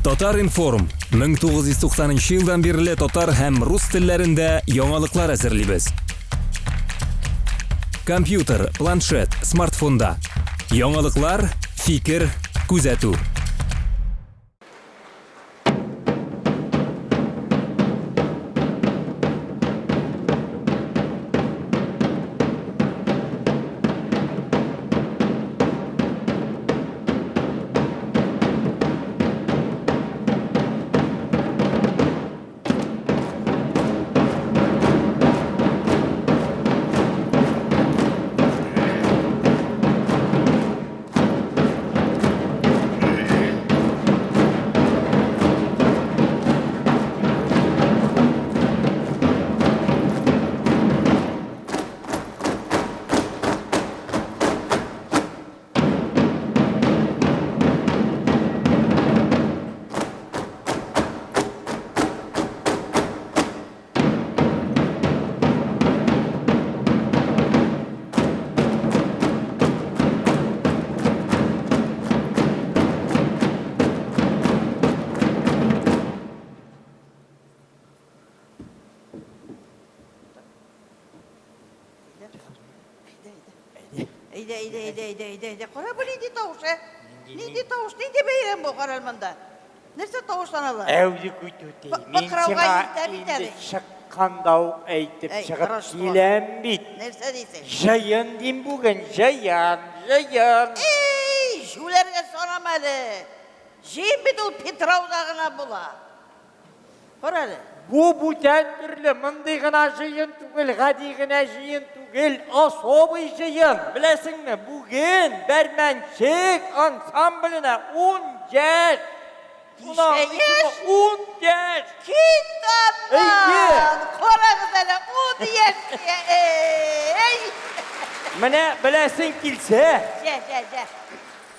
Татар-информ, 1990 елдан бирле татар һәм рус телләрендә яңалыклар әзерлибез. Компьютер, планшет, смартфонда. Яңалыклар, фикер, күзәтү. Әйдә, әйдә, әйдә, әйдә, әйдә, әйдә. Кара, бу нинди тавыш, ә? Нинди тавыш, нинди бәйрәм бу, карал монда. Нәрсә тавышланалар? Әүдек үтүти, мин Покрауга сиңа иртә бит инде әле. чыкканда ук әйтеп Әй, чыгып тырыш киләм бит. Нәрсә дисең? Җыен дим бүген, җыен, җыен. Эй, җүләргә санама әле. Җыен бит ул Питрауда гына була. Кара әле. Бу бүтән төрле, мондый гына җыен түгел, гади генә җыен түгел, особый җыен. Беләсеңме, бүген Бәрмәнчек ансамбленә ун яшь. Ничә яшь? Ун яшь. Кит аннан! Әйе. Карагыз әле, ун яшь! Эй! Менә беләсең килсә, Җә, җә, җә.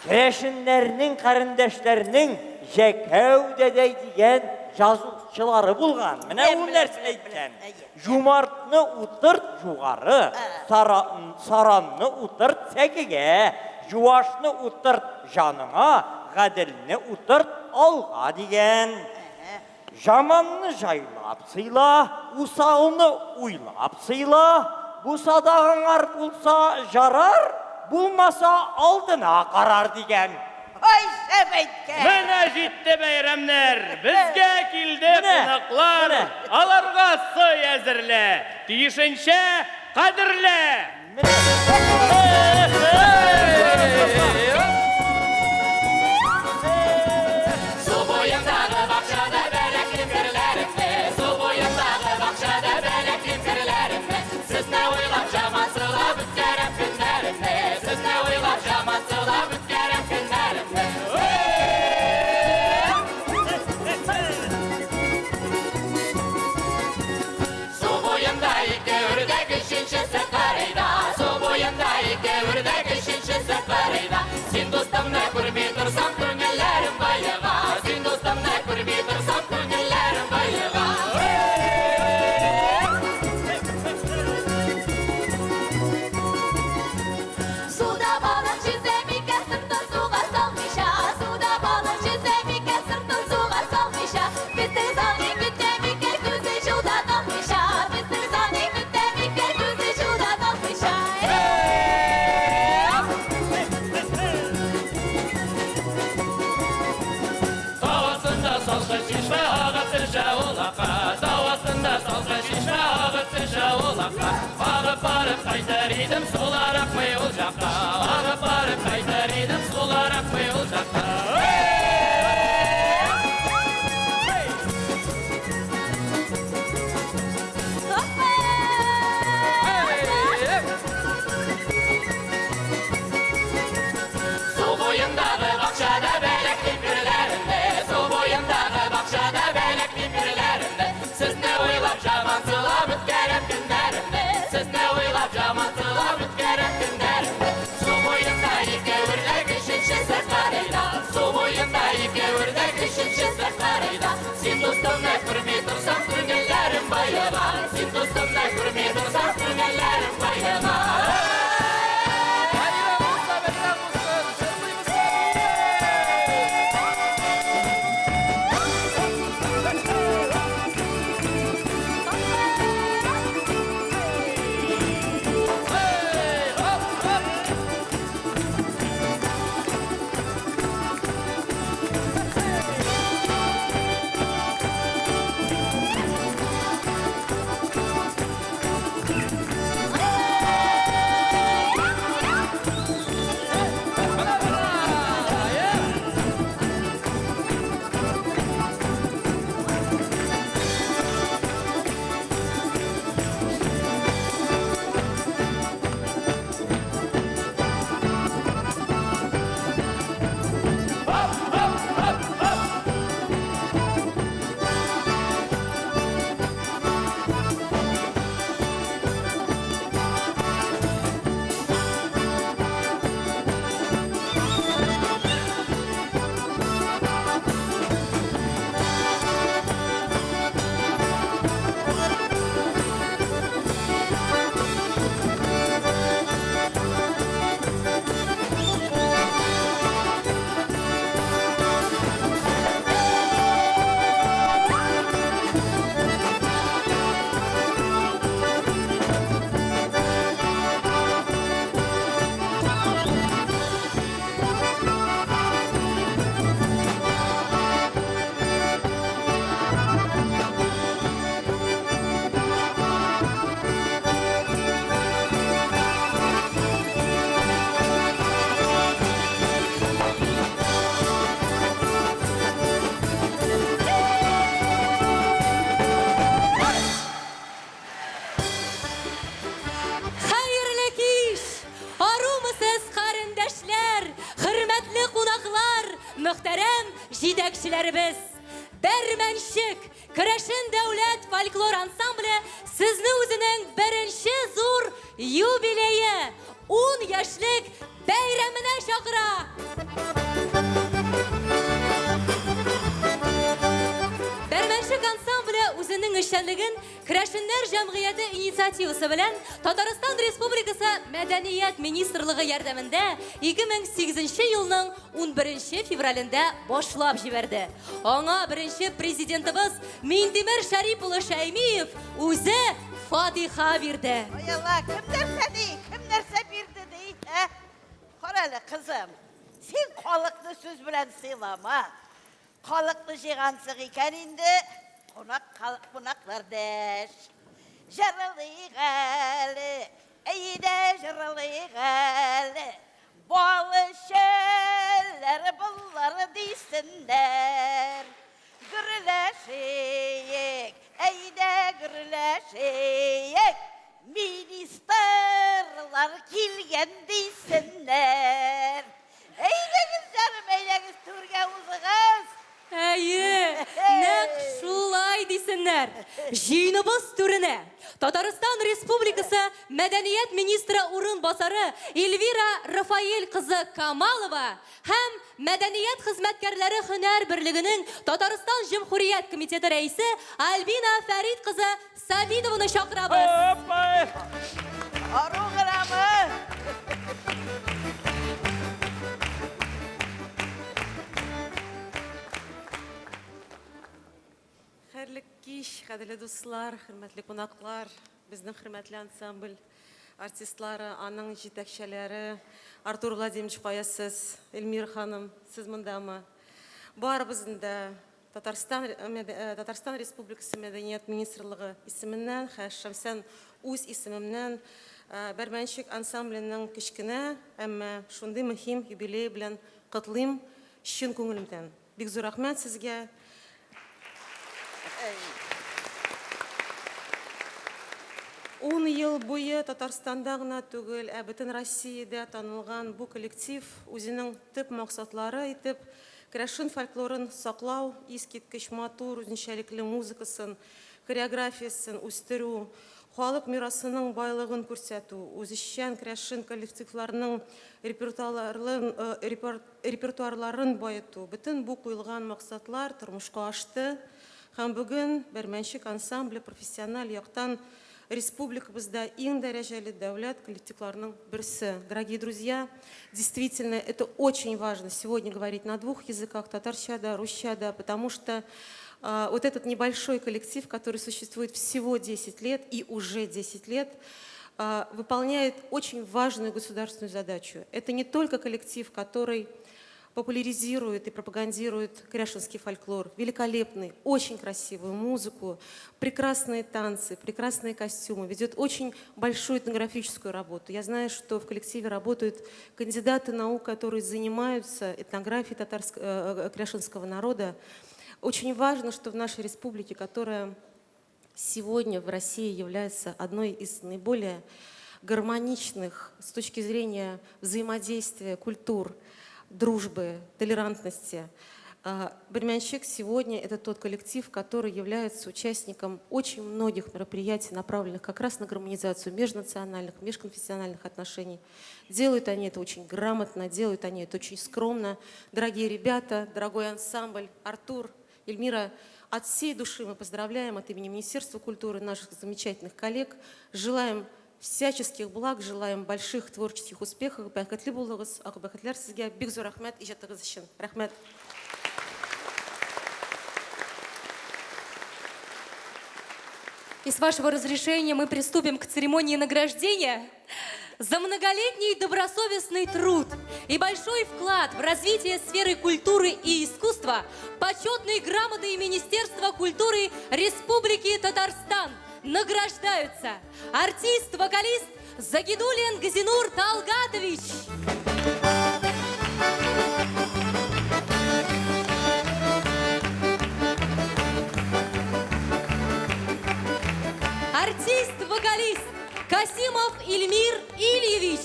Керәшеннәрнең карендәшләренең Җәкәү дәдәй дигән язучылары булган. Менә Беләм, ул беләм, нәрсә беләм, әйткән. беләм. Әйе. Жумартны утырт югары, саранны утырт сәкегә, юашны утырт җаныңа, гаделне утырт алга дигән. Жаманны жайлап сыйла, усалны уйлап сыйла, бу садагыңар булса жарар, булмаса алдына карар дигән. Ай, шәп әйткән! Менә җитте бәйрәмнәр, безгә килде Менә, кунаклар, менә. аларга сый әзерлә, тиешенчә кадерлә. Су буендагы бакчада бәләклим керләремне, Су буендагы бакчада бәләклим керләремне. Сезне уйлап жамансылап үткәрәм көннәремне, Сезне уйлап жамансылап үткәрәм көннәремне. Су буенда ике үрдәк, өченчесе кырыйда. Су буенда ике үрдәк, өченчесе кырыйда. Син дустымны күрми торсам, күңелләрем боега. Син дустымны күрми торсам, күңелләрем боега. Суда балык йөзә микән сыртын суга салмыйча? Суда балык йөзә микән сыртын суга салмыйча? Безнең заный көтә микән күзе юлда талмыйча? Безнең заный көтә микән күзе юлда талмыйча? Тау астында салкын чишмә агып төшә улакка. Тау астында салкын чишмә агып төшә улакка. Агып барып кайтыр идем, сулар акмый ул жакка. Агып барып кайтыр идем, сулар акмый ул жакка. Су буендагы бакчада бәләклим керләремне, Су буендагы бакчада бәләклим керләремне. Сезне уйлап жамансылап үткәрәм көннәремне, Сезне уйлап жамансылап үткәрәм көннәремне. Су буенда ике үрдәк, өченчесе кырыйда. Су буенда ансамблебез Бәрмәнчек Керәшен дәүләт фольклор ансамбле сезне үзенең беренче зур юбилее, ун яшьлек бәйрәменә чакыра! Бәрмәнчек ансамбле үзенең эшчәнлеген Керәшеннәр җәмгыяте инициативасы белән Татарстан Республикасы Мәдәният министрлыгы ярдәмендә 2008 елның 11 февралендә башлап җибәрде. Аңа беренче президентыбыз Минтимер Шәрип улы Шәймиев үзе фатиха бирде. Ай Алла, кем нәрсә ди, кем нәрсә бирде ди, ә? Кара әле, кызым, син халыкны сүз белән сыйлама. Халыкны җыйгансың икән инде, кунак кунаклар дәш. Җырлыйк әле, әйдә җырлыйк әле. Балычылар боллар дисеннәр. Гөрләшик, әйдә гөрләшик. Министрлар килгән дисеннәр. Әйдәгез, җаным, әйдәгез, түргә узыгыз. Әйе, нәкъ шулай дисеннәр. Җыеныбыз түренә Татарстан Республикасы мәдәният министры урынбасары Эльвира Рафаэль кызы Камалова һәм Мәдәният хезмәткәрләре һөнәр берлегенең Татарстан Җөмһүрият комитеты рәисе Альбина Фәрит кызы Сабитованы чакырабыз. Ару гынамы? Хәерле кич, кадерле дуслар, хөрмәтле кунаклар, безнең хөрмәтле ансамбль артистлары, аның җитәкчеләре, Артур Владимирович, кая сез? Эльмира ханым, сез мондамы? Барыбызны да Татарстан, Татарстан Республикасы Мәдәният министрлыгы исеменнән һәм шәхсән үз исемемнән Бәрмәнчек ансамбленең кечкенә, әмма шундый мөһим юбилее белән котлыйм чын күңелемдән. Бик зур рәхмәт сезгә. Ун ел буе Татарстанда гына түгел, ә бөтен Россиядә танылган бу коллектив үзенең төп максатлары итеп Керәшен фольклорын саклау, искиткеч матур, үзенчәлекле музыкасын, хореографиясен үстерү, халык мирасының байлыгын күрсәтү, үзешчән керәшен коллективларының репертуарларын баету, бөтен бу куелган максатлар тормышка ашты һәм бүген Бәрмәнчек ансамбле профессиональ яктан республикабызда иң дәрәҗәле дәүләт коллективларының берсе. Дорогие друзья, действительно, это очень важно сегодня говорить на двух языках, татарча да, русча да, потому что вот этот небольшой коллектив, который существует всего 10 лет и уже 10 лет, выполняет очень важную государственную задачу. Это не только коллектив, который популяризирует и пропагандирует кряшенский фольклор, великолепный, очень красивую музыку, прекрасные танцы, прекрасные костюмы, ведет очень большую этнографическую работу. Я знаю, что в коллективе работают кандидаты наук, которые занимаются этнографией кряшенского народа. Очень важно, что в нашей республике, которая сегодня в России является одной из наиболее гармоничных с точки зрения взаимодействия культур, дружбы, толерантности. Бәрмәнчек сегодня это тот коллектив, который является участником очень многих мероприятий, направленных как раз на гармонизацию межнациональных, межконфессиональных отношений. Делают они это очень грамотно, делают они это очень скромно. Дорогие ребята, дорогой ансамбль, Артур, Эльмира, от всей души мы поздравляем от имени Министерства культуры наших замечательных коллег. Желаем всяческих благ, желаем больших творческих успехов. Бәхетле булыгыз, ак бәхетләр сезгә. Бик зур рәхмәт иҗатыгыз өчен. Рәхмәт. И с вашего разрешения мы приступим к церемонии награждения. За многолетний добросовестный труд и большой вклад в развитие сферы культуры и искусства почетной грамотой Министерства культуры Республики Татарстан награждаются артист-вокалист Загидуллин Газинур Талгатович. Артист-вокалист Касимов Ильмир Ильевич.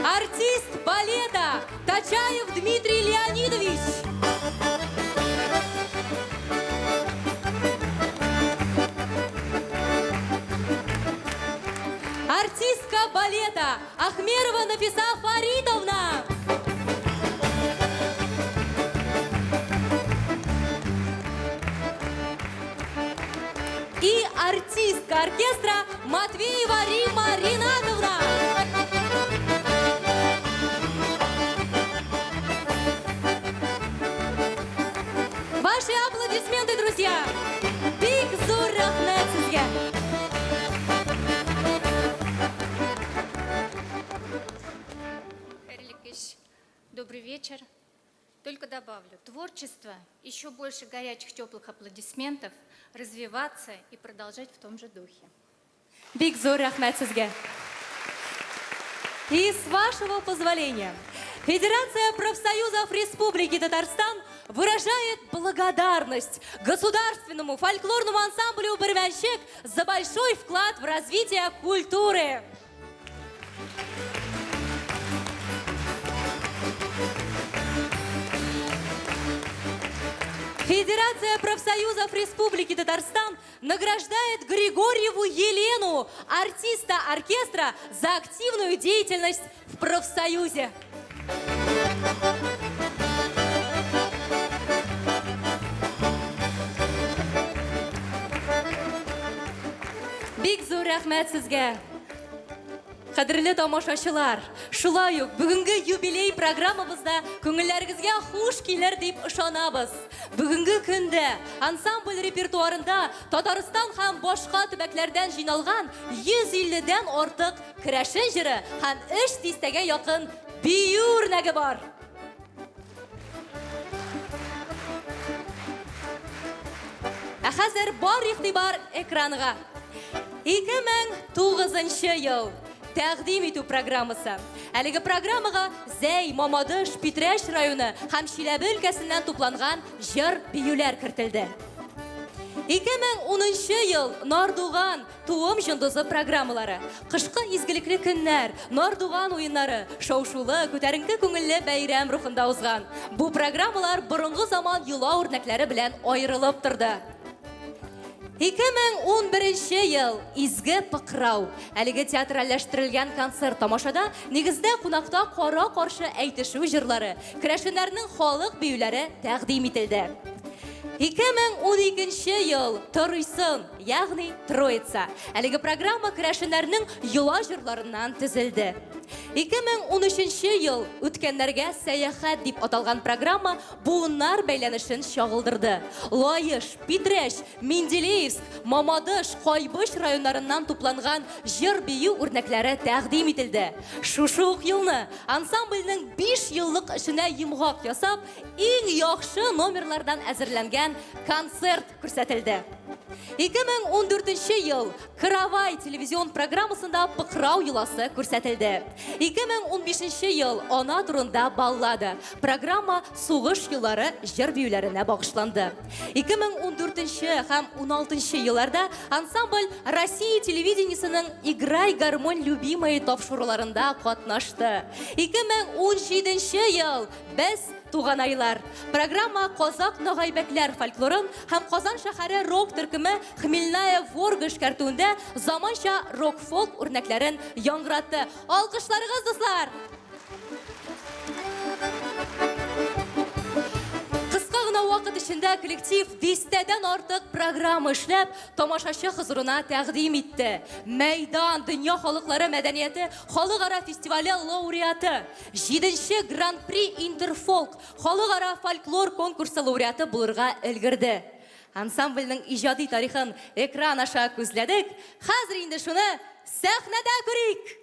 Артист балета Тачаев Дмитрий Леонидович. Артистка балета Ахмерова Нафиса Фаридовна. И артистка оркестра Матвеева Рима Ринатовна. Ваши аплодисменты, друзья! Бик зур рәхмәт сезгә! Хәерле кич, добрый вечер. Только добавлю, творчество, еще больше горячих теплых аплодисментов, развиваться и продолжать в том же духе. Бик зур рәхмәт сезгә. И с вашего позволения, Федерация профсоюзов Республики Татарстан выражает благодарность государственному фольклорному ансамблю «Бәрмәнчек» за большой вклад в развитие культуры. Федерация профсоюзов Республики Татарстан награждает Григорьеву Елену, артиста оркестра, за активную деятельность в профсоюзе. Бик зур рәхмәт сезгә. Кадерле тамашачылар, шулай ук бүгенге юбилей программабызда күңелләрегезгә хуш килер дип ышанабыз. Бүгенге көндә ансамбль репертуарында Татарстан һәм башка төбәкләрдән җыйналган 150 дән артык керәшен җыры һәм өч дистәгә якын бию үрнәге бар. Ә хәзер бар игътибар экранга. 2009 ел тәкъдим итү программасы. Әлеге программага Зәй, Мамадыш, Питрәч районы һәм Чиләбе өлкәсеннән тупланган җыр биюләр кертелде. 2010 ел Нардуган Туым җондызы программалары, Кышкы изгелекле көннәр, Нардуган уеннары, шау-шулы, күтәренке күңелле бәйрәм рухында узган. Бу программалар борынгы заман йола үрнәкләре белән аерылып торды. 2011 ел Изге Пыкрау. Әлеге театральләштерелгән концерт тамашада нигездә кунакта кара-каршы әйтешү җырлары, керәшеннәрнең халык биюләре тәкъдим ителде. 2012 ел Торыйсын, ягъни Троица. Әлеге программа керәшеннәрнең йола җырларыннан төзелде. 2013 ел Үткәннәргә сәяхәт дип аталган программа буыннар бәйләнешен чагылдырды. Лаеш, Питрәч, Менделеевск, Мамадыш, Кайбыч районнарыннан тупланган җыр-бию үрнәкләре тәкъдим ителде. Шушы ук елны ансамбльнең 5 еллык эшенә йомгак ясап, иң яхшы номерлардан әзерләнгән концерт күрсәтелде. 2014 ел Каравай телевизион программасында Пыкрау йоласы күрсәтелде. 2015 ел Ана турында баллада. Программа сугыш еллары җыр биюләренә багышланды. 2014 һәм 16 елларда ансамбль Россия телевидениесенең Играй гармонь любимая тапшыруларында катнашты. 2017 ел Без Туганайлар. Программа Казак нагайбәкләр фольклорын һәм Казан шәһәре рок төркеме Хмельная Ворга эшкәртүендә заманча рок-фолк үрнәкләрен яңгыратты. Алкышларыгыз, дуслар! Кыска гына вакыт эчендә коллектив дистәдән артык программа эшләп, тамашачы хозурына тәкъдим итте. Мәйдан дөнья халыклары мәдәнияте халыкара фестивале лауреаты, Җиденче Гран-при Интерфолк халыкара фольклор конкурсы лауреаты булырга өлгерде. Ансамбльнең иҗади тарихын экран аша күзләдек, хәзер инде шуны сәхнәдә күрик!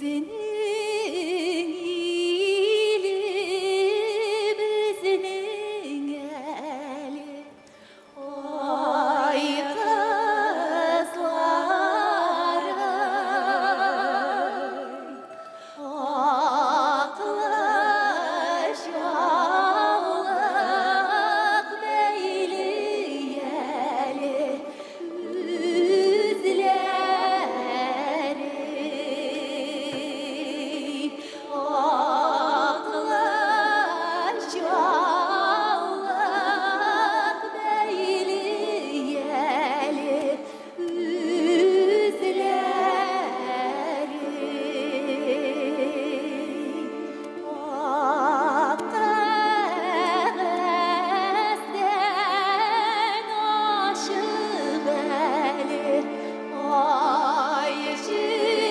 Безнең илебезнең әле ай кызлары, Аклы жаулык бәйли әле үзләре. Аклы жаулык бәйли әле үзләре. Ак кәгазьдән ачык әле ай йөзләре.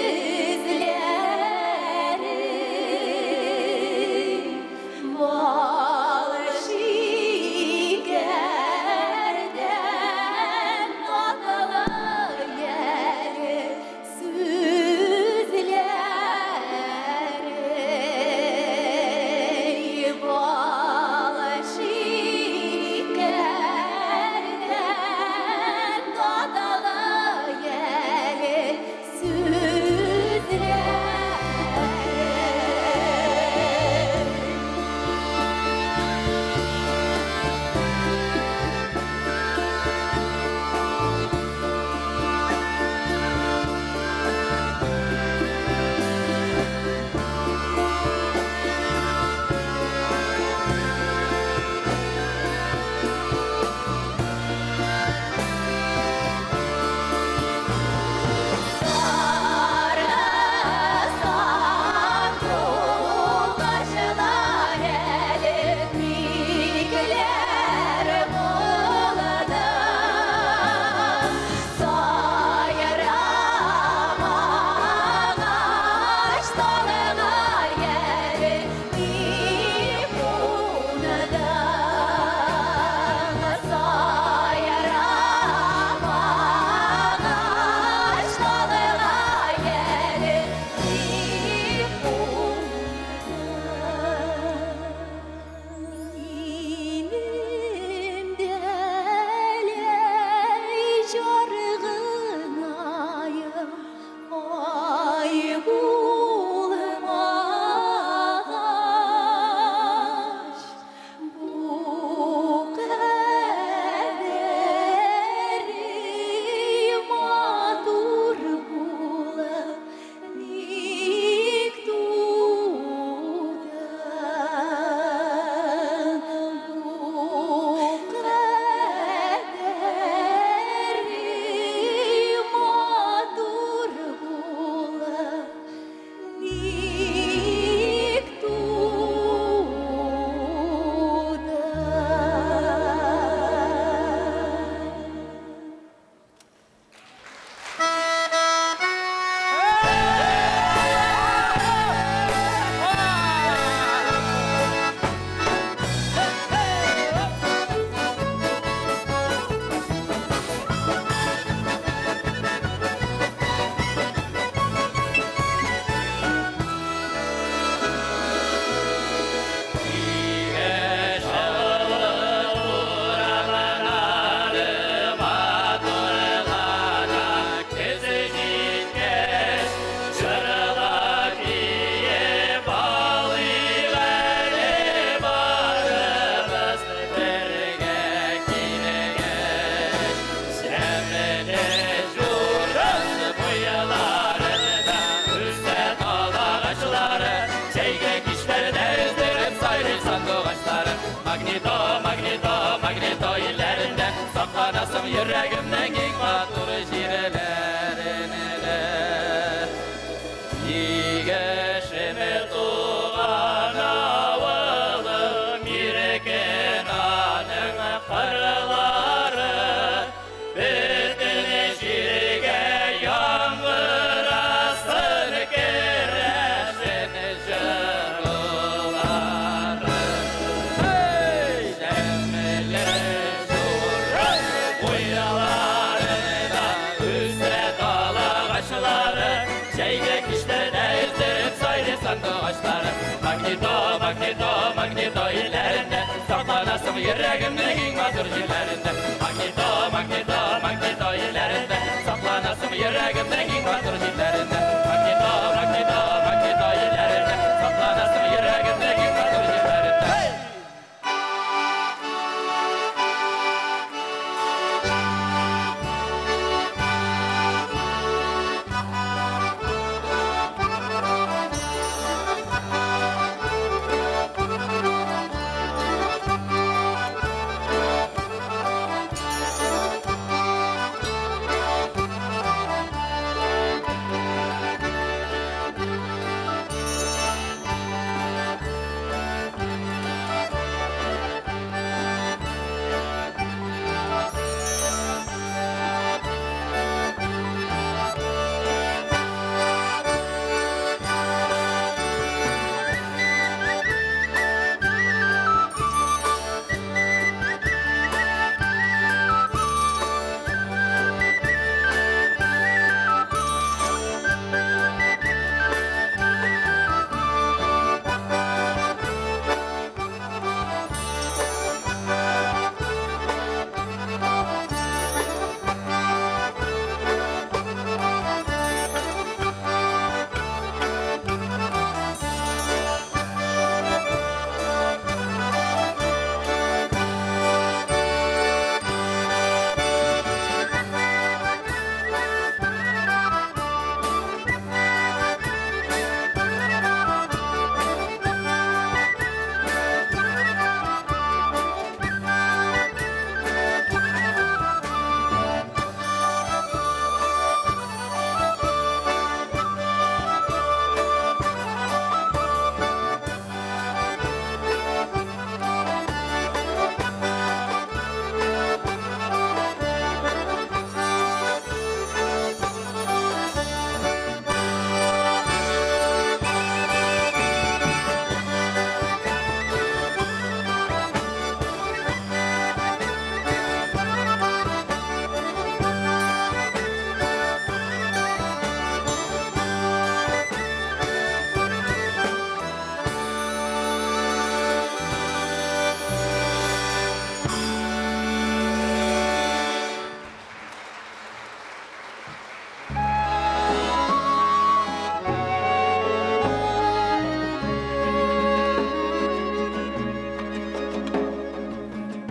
Бал шикәрдән татлы әле сүзләре. Бал шикәрдән татлы әле сүзләре. Сары сандугачлар әле бикләр булды. Сайрама агач талга әле ни булды? Сайрама агач талга әле ни Минем дәләй жаргынаем, ай булмагач, бу кадәри матур булып ник тудың? Бу кадәри матур булып ник тудың? Магнито, магнито, магнито илләрендә Сакланасың йөрәгемнең иң матур җирләрендә. Игәшеме туган авылым, иркен аның кырлары, бөтен җиргә яңгырасын керәшен җырулары. Эй, дәмле зур буйларында үсә тал агачлары, җәйге кичләрдә өздереп сандугачлары. Магнито, магнито, магнито илләрендә Сакланасың йөрәгемнең иң матур җирләрендә. Магнито, магнито, магнито илләрендә Сакланасың йөрәгемнең иң матур җирләрендә. Магнито, магнито, магнито илләрендә Сакланасың йөрәгемнең иң матур җирләрендә.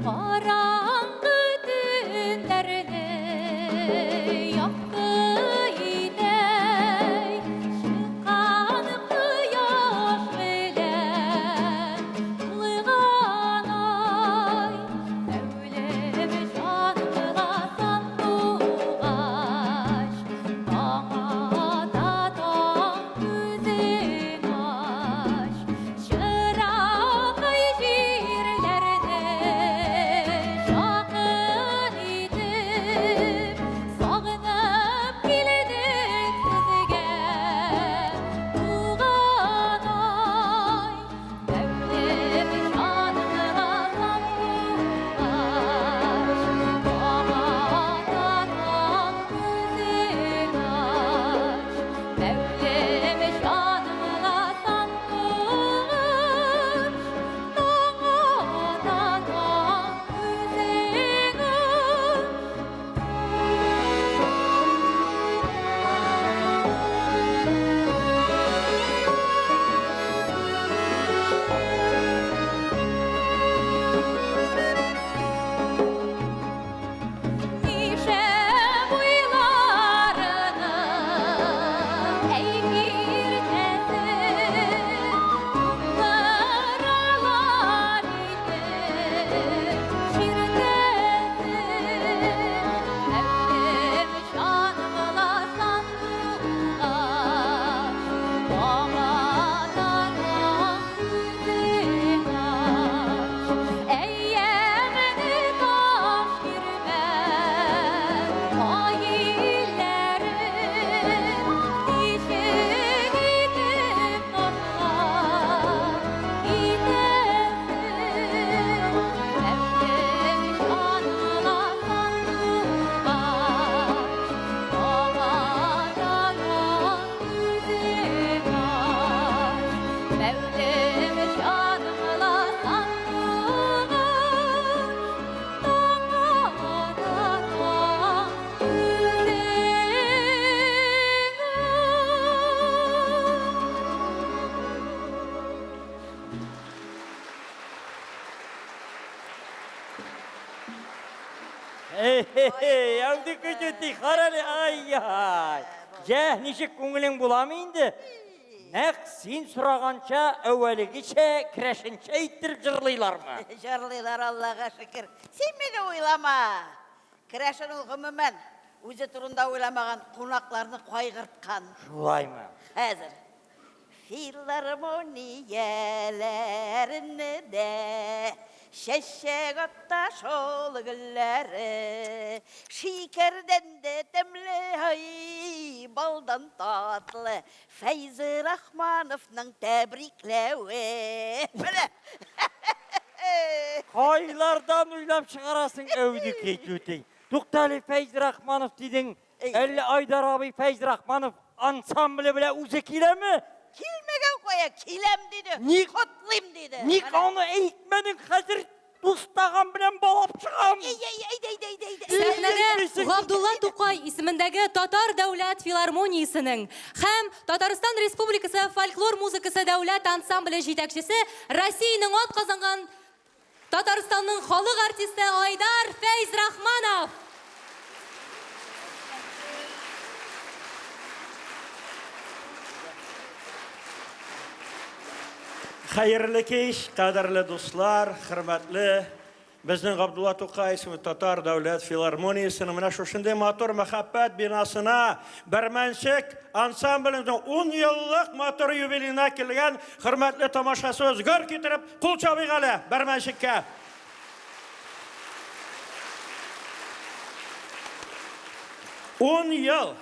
Караңгы төннәрне якты итәй, чыккан кояш белән тулган ай. Әүлем җанга сандугач, таң ата таң күзең ач. Чыракай җирләрне якын итеп, сагынып килдек сезгә, туган ай. Мәүлем җанга сандугач, таң ата таң күзең ач. Мәүлем җанга сандугач, таң ата таң күзең ач. Мишә буйларының әй киртәсе, Туңдыралар иде чиртәсе. Мәүлем җанымла сандугач, таң ата таң күзең ач. Әйәмне таш бирмәс ай илләрен, ничек Әүдекәй түти, карале, ай-яй. Җә, ничек күңелең буламы инде? Нәкъ син сораганча, әүвәлегечә, керәшенчә иттереп җырлыйлармы? Җырлыйлар, Аллага шөкер. Син мине уйлама. Керәшен ул гомумән үзе турында уйламаган, кунакларны кайгырткан. Шулаймы? Хәзер Филармонияләрне дә чәчәк ата шул гөлләре. Шикәрдән дә тәмле, ай, балдан татлы Фәйзерахмановның тәбрикләве. Менә. Кайлардан уйлап чыгарасың, Әүдекәй түтей? Туктале, Фәйзрахманов дидең. Әллә Айдар абый Фәйзрахманов ансамбле белән үзе киләме? Килмәгән кая, киләм диде. Ник, Котлыйм диде. Ник аны әйтмәдең, хәзер тустаган белән балап чыгам. Әй, әй, әйдә, әйдә, әйдә, әйдә. Сәхнәдә Габдулла Тукай исемендәге Татар дәүләт филармониясенең һәм Татарстан Республикасы фольклор музыкасы дәүләт ансамбле җитәкчесе, Россиянең атказанган Татарстанның халык артисты Айдар Фәйзрахманов! Хәерле кич, кадерле дуслар, хөрмәтле безнең Габдулла Тукай исемле Татар дәүләт филармониясенең менә шушындый матур мәхәббәт бинасына Бәрмәнчек ансамбленең 10 еллык матур юбилеена килгән хөрмәтле тамашачыбыз гөр китереп кул чабыйк әле Бәрмәнчеккә. Ун ел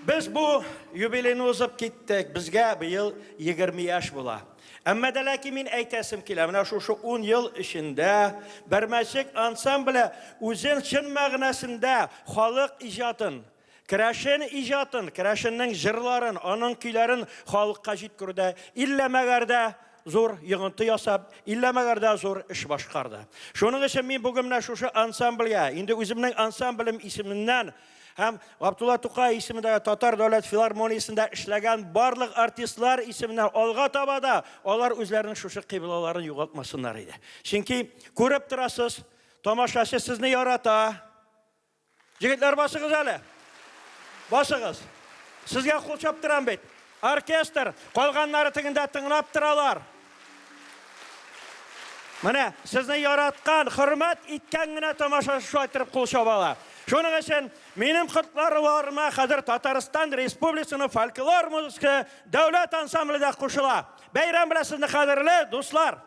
Без бу юбилейны узып киттек, безгә быел 20 яшь була. Әмма дә ләкин мин әйтәсем килә, менә шушы 10 ел эчендә Бәрмәчек ансамбле үзен чын мәгънәсендә халык иҗатын, керәшен иҗатын, керәшеннең җырларын, аның көйләрен халыкка җиткерүдә иллә мәгәр дә зур йогынты ясап, иллә мәгәр дә зур эш башкарды. Шуның өчен мин бүген менә шушы ансамбльгә, инде үземнең ансамблем исеменнән Һәм Габдулла Тукай исемендәге Татар дәүләт филармониясендә эшләгән барлык артистлар исеменнән алга таба да алар үзләренең шушы кыйблаларын югалтмасыннар иде. Чөнки күреп торасыз, тамашачы сезне ярата. Егетләр, басыгыз әле. Басыгыз. Сезгә кул чаптырам бит. Оркестр, калганнары тегендә тыңлап торалар. Менә сезне яраткан, хөрмәт иткән генә тамашачы шулай иттереп кул чабала. Шуның өчен минем котларуларыма хәзер Татарстан Республикасының фольклор музыкасы дәүләт ансамбле дә кушыла. Бәйрәм белән сезне кадерле дуслар!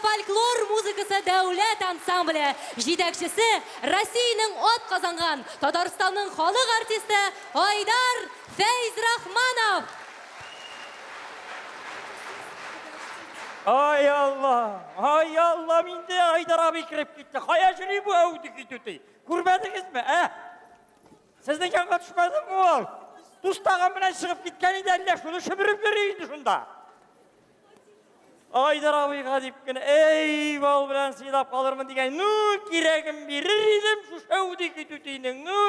фольклор музыкасы дәүләт ансамбле, җитәкчесе Россиянең атказанган, Татарстанның халык артисты Айдар Фәйзрахманов. Ай Алла, ай Алла, миндә Айдар абый кереп китте. Кая йөри бу әүдеки түти? Күрмәдегезме, ә? Сезнең янга төшмәдеме ул? Тустаган белән чыгып киткән иде, әллә шуны шөбереп йөри инде шунда. Айдар абыйга дип кенә, эй, бал белән сыйлап калырмын дигән, ну, кирәген бирер идем шушы әүдеки түтинең, ну,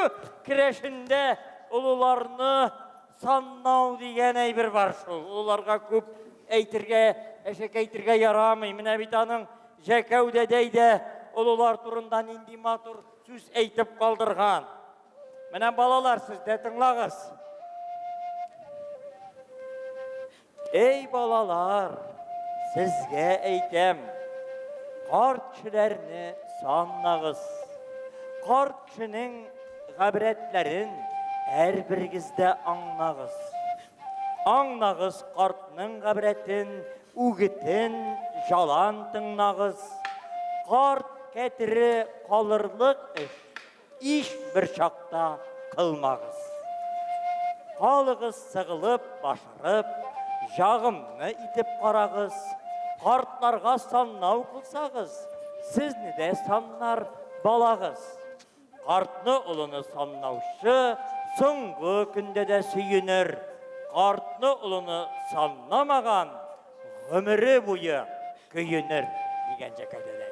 керәшендә олыларны саннау дигән әйбер бар шул. Олыларга күп әйтергә, әшәке әйтергә ярамый. Менә бит аның Җәкәү дәдәй дә олылар турында нинди матур сүз әйтеп калдырган. Менә балалар, сез дә тыңлагыз. Эй, балалар, сезгә әйтәм, карт кешеләрне саннагыз. Карт кешенең габрәтләрен һәрберегез дә аңнагыз. Аңнагыз картның габрәтен, үгетен жалан тыңнагыз. Карт кәтере калырлык эш Ич бер чакта кылмагыз. Калыгыз сыгылып, башырып, Җагымны итеп карагыз. Картларга саннау кылсагыз, Сезне дә саннар балагыз. Картны олыны саннаучы Соңгы көндә дә сөенер. Картны олыны саннамаган Гомере буе көенер, дигән Җәкәү дәдәй.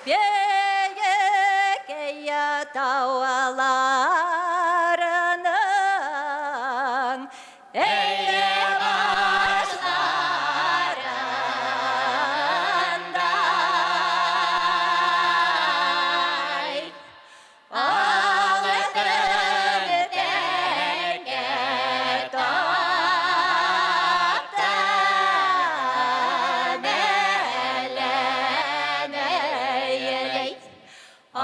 Бөек тауларының Әйе башларындай. Алтын тәңкә таптым әллә нәйләй. Ай,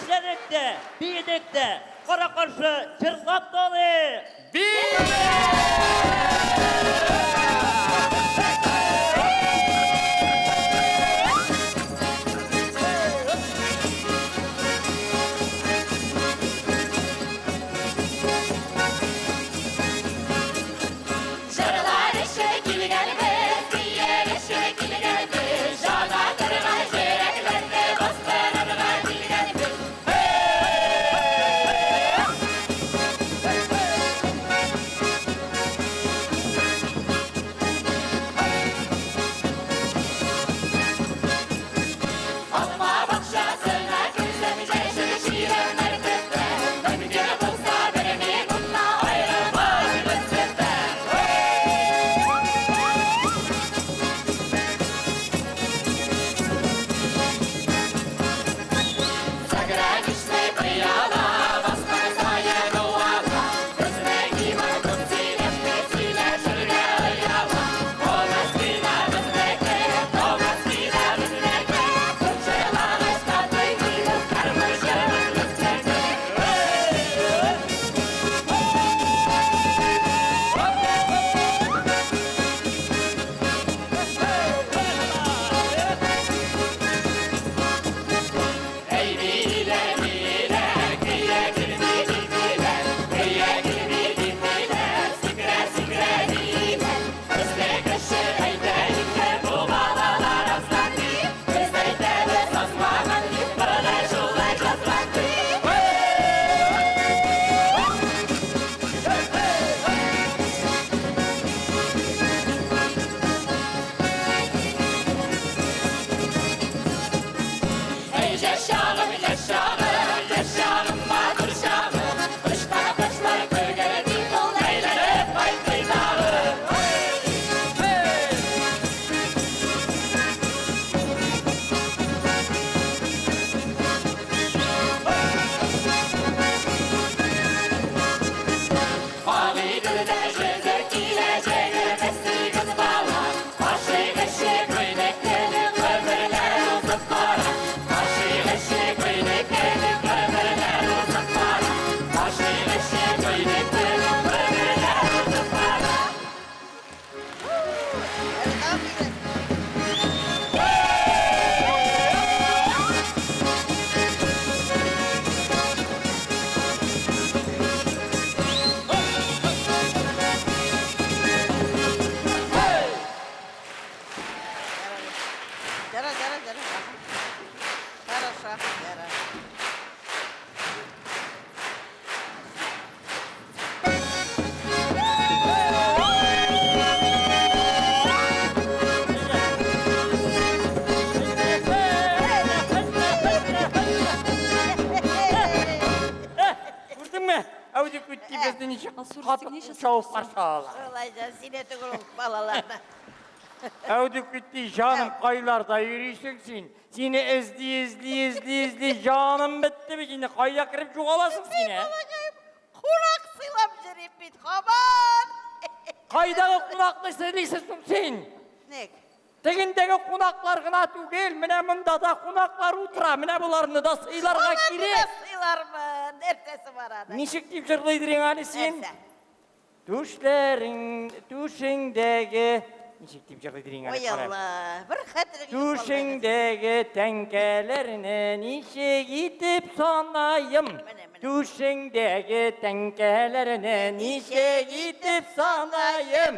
Эшләдек тә, биедек тә, кара-каршы җырлап та алыйк! Җырлар эше килгәнбез, биер эше килгәнбез, җана торган йөрәкләрне бастырырга килгәнбез. Алма бакчасына керсәм, яшел чирәмнәр төптә, мөмкин булса бер минутта аерылмабыз сездән. Заграничный пыяла, баскан саен уала, безнең иман күп сөйләшми, сөйләшергә ояла. Москвина безнеке, Москвина безнеке, Кунчылагычта туймыйбыз, гармунчыбыз безнеке. Ey bile bile, köye girdi girdiler, köye girdi girdiler, sikre sikre diler. Bizde kışı eyde bu balalar aslan değil. Biz eyde sazmagan değil, böyle şulay jazlan değil. Ey yaşağım, yaşağım, yaşağım, matır şağım. Kıştan kışlar kölgeledi, kol eğlenip kaytıydağı. Ağidilde jeze kileceğe kız bala. Başı kışı köynekleri ömürler uzup para. Başı kışı köynekleri ömürler uzup para. Başı kışı köynekleri ömürler uzup para. Ярар, ярар, ярар. Хорошо, ярар. Күрдеңме? Әүдек үтти безне ничек каты чабып каршы ала. Шулай да сине түгел ул балаларны. Әүдек үтти, җаным, кайларда йөрисең син? Сине эзли, эзли, эзли, эзли, җаным бетте бит инде. Кайда кереп югаласың син, ә? Кунак сыйлап йөрим бит, һаман. Кайдагы кунакны сыйлыйсың соң син? Ник? Тегендәге кунаклар гына түгел, менә монда да кунаклар утыра. Менә боларны да сыйларга Аларны да кирәк. сыйлармын. Нәрсәсе бар аның? Ничек дип җырлыйдыр әле син? Нәрсә? Түшләрең, түшеңдәге ничек дип җырлыйдыр әле? Ой кара. Алла, бер хәтерең юк валлаһи. Түшеңдәге тәңкәләрне ничек итеп санаем? Түшеңдәге тәңкәләрне ничек итеп санаем?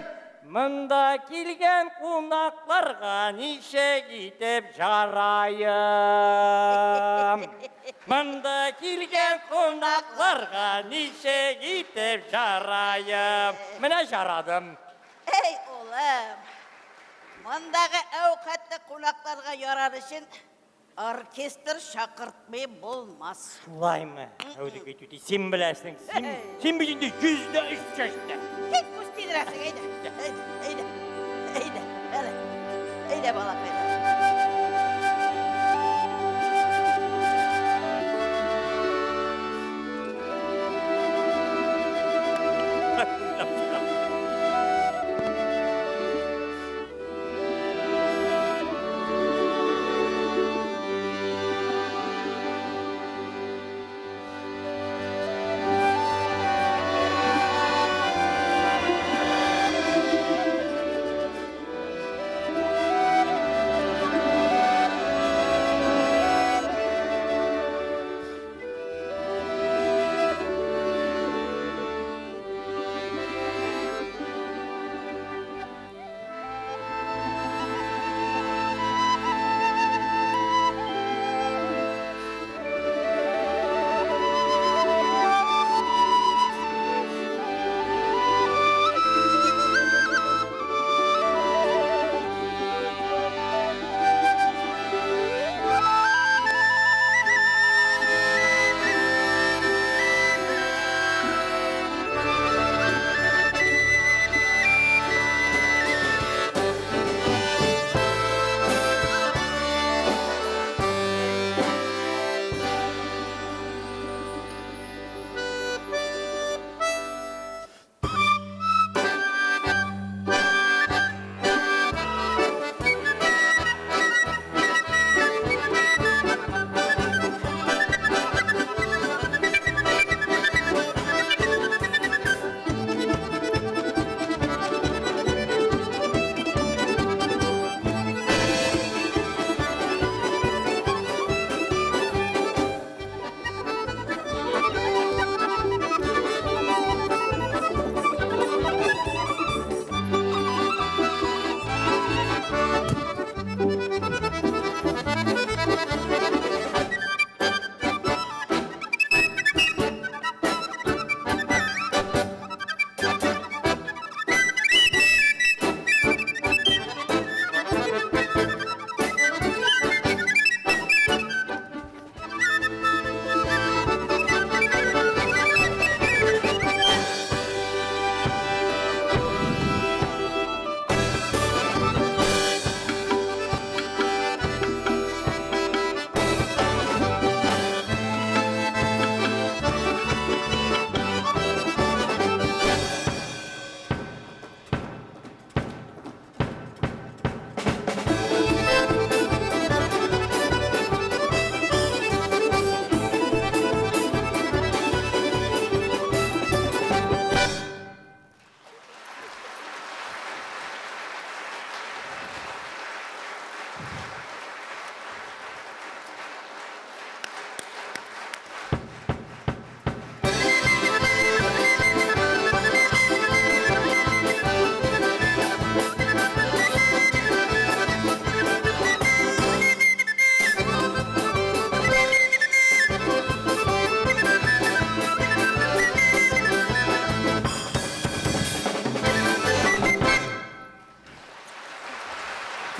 Монда килгән кунакларга ничек итеп жараем? Монда килгән кунакларга ничек итеп жараем? Менә жарадым. Эй, улым, мондагы әүкатьле кунакларга ярар өчен оркестр чакыртмый булмас. Шулаймы? Әүдек әйтү, син беләсең, син, син бит инде 103 яшьтә. Кит күз тидерәсең, әйдә, әйдә, әйдә, әйдә, әле, әйдә, балакайлар.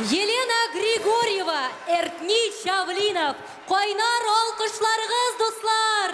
Елена Григорьева, Эртни Чавлинов. Кайнар алкышларыгыз, дуслар!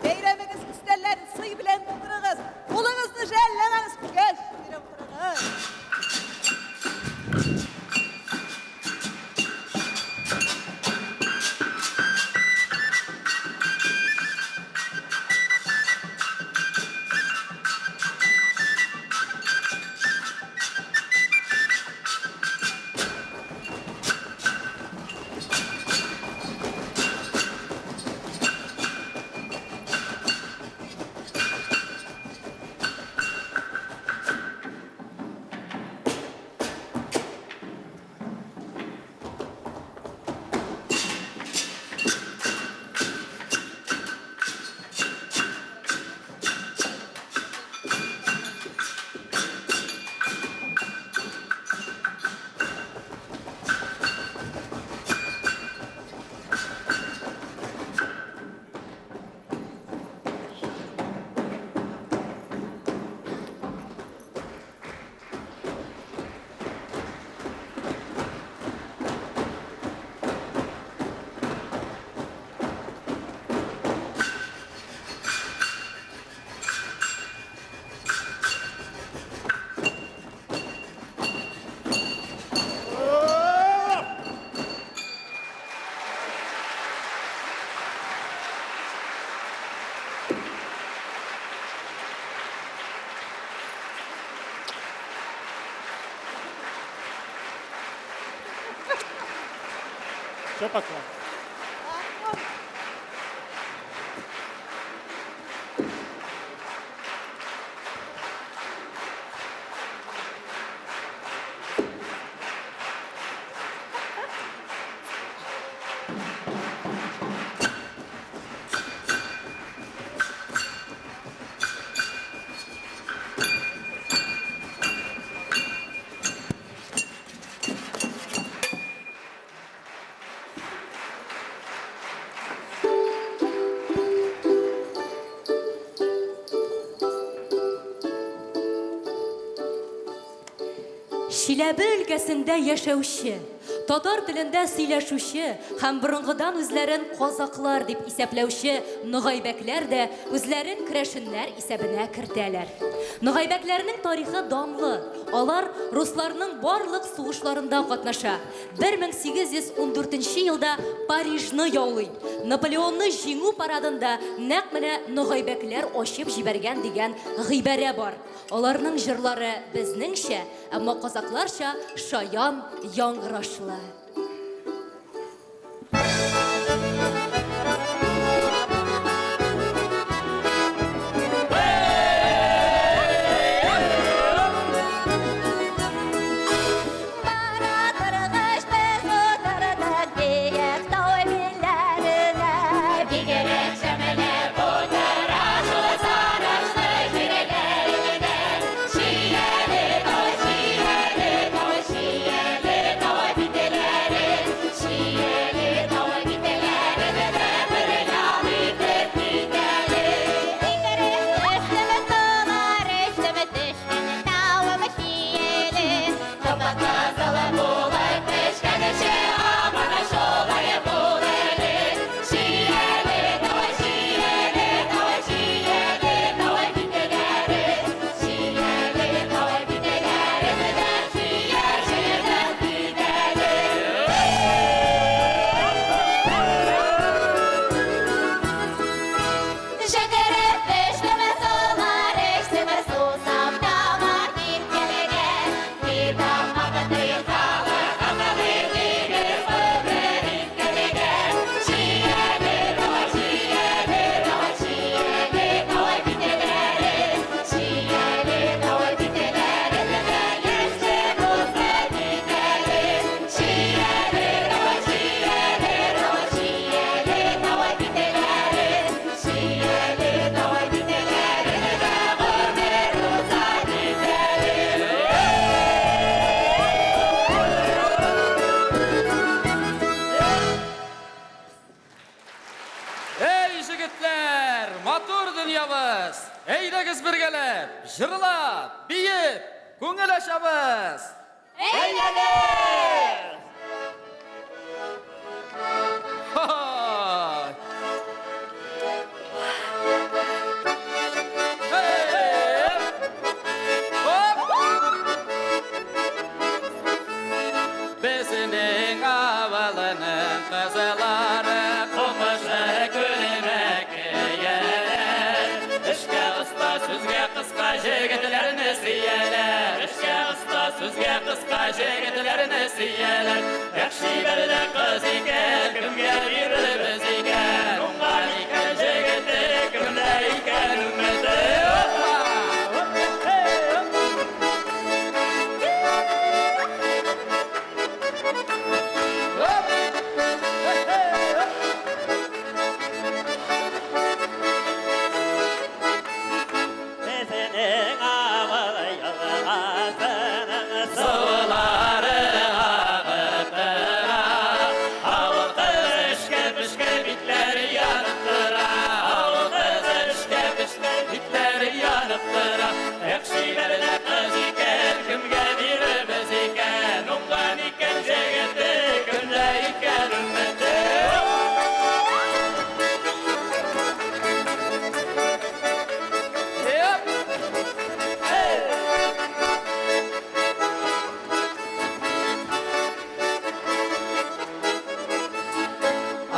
Бәйрәмегез өстәлләрен сый белән тутырыгыз, кулыгызны жәлләмәгез, көч биреп утырыгыз. Все поклон. Чиләбе өлкәсендә яшәүче, татар телендә сөйләшүче һәм борынгыдан үзләрен казаклар дип исәпләүче ногайбәкләр дә үзләрен керәшеннәр исәбенә кертәләр. Ногайбәкләрнең тарихы данлы. Алар русларның барлык сугышларында катнаша. 1814 елда Парижны яулый. Наполеонны җиңү парадында нәкъ менә ногайбәкләр ачып җибәргән дигән гыйбарә бар. Аларның җырлары безнеңчә, әмма казакларча шаян яңгырашлы. Бара торгач без утырдык биек тау. Әйдәгез бергәләп, җырлап, биеп, күңел ачабыз! Әйдәгез! Ха-ха! Безнең авылның кызлары кумышы күлмәк кияләр. Эшкә оста, сүзгә кыска җегетләрне сөяләр. Эшкә оста, сүзгә кыска җегетләрне сөяләр. Эх, чибәр дә кыз икән, кемгә бирербез икән? Уңган икән җегете, кемдә икән өмете? Опа! Безнең авыл елгасының Сулары агып тора. Авыл кызы эшкә пешкә битләре янып тора. Авыл кызы эшкә пешкә битләре янып тора. Эх, чибәр дә кыз икән, кемгә бирербез икән? Уңган икән җегете, кемдә икән өмете?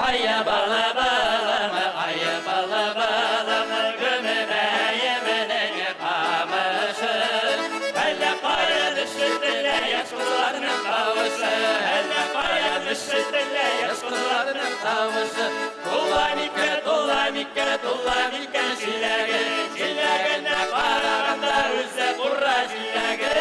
Ая бала балам, ая бала балам, гөмбәемнең камышы. Әллә каян ишетелә яшь кызларның тавышы, әллә каян ишетелә яшь кызларның тавышы. Тула микән, тула микән, тула микән җиләге, җиләгенә караганда үзе кура җиләге.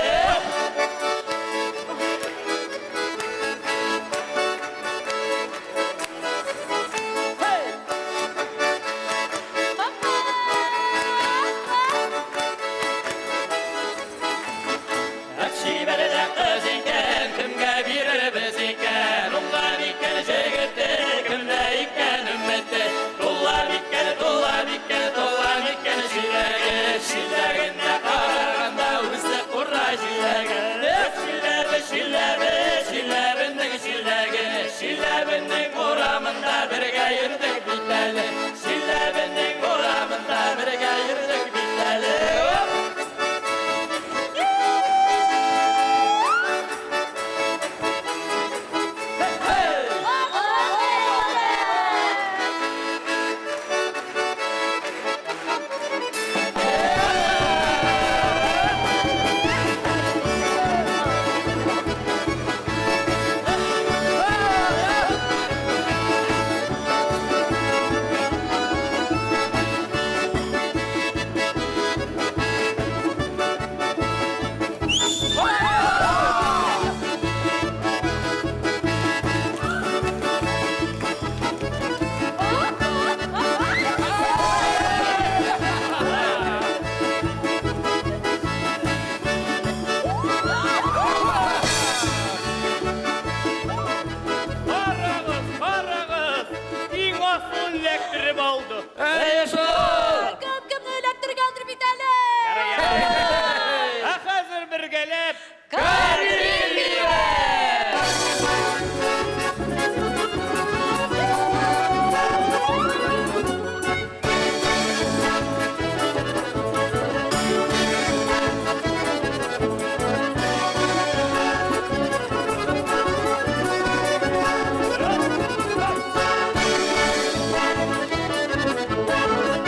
Чибәр дә кыз икән, кемгә бирербез икән? Уңган икән җегете, кемдә икән өмете? Тула микән, тула микән, тула микән җиләге? Җиләгенә караганда үзе кура җиләге. Эх, җиләбе, җиләбе, җиләбенең җиләге. Җиләбенең урамында бергә йөрдек бит әле. Җиләбенең урамында бергә йөрдек бит әле. Оп! Карагыз, карагыз! Иң асыл эләктереп алды. Әй, шул! Кем кемне эләктергәндер бит әле! Ә хәзер бергәләп Кадриль Thank you.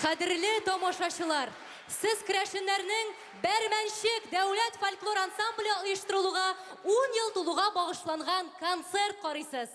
Кадерле тамашачылар, сез керәшеннәрнең Бәрмәнчек дәүләт фольклор ансамбле оештырылуга ун ел тулуга багышланган концерт карыйсыз.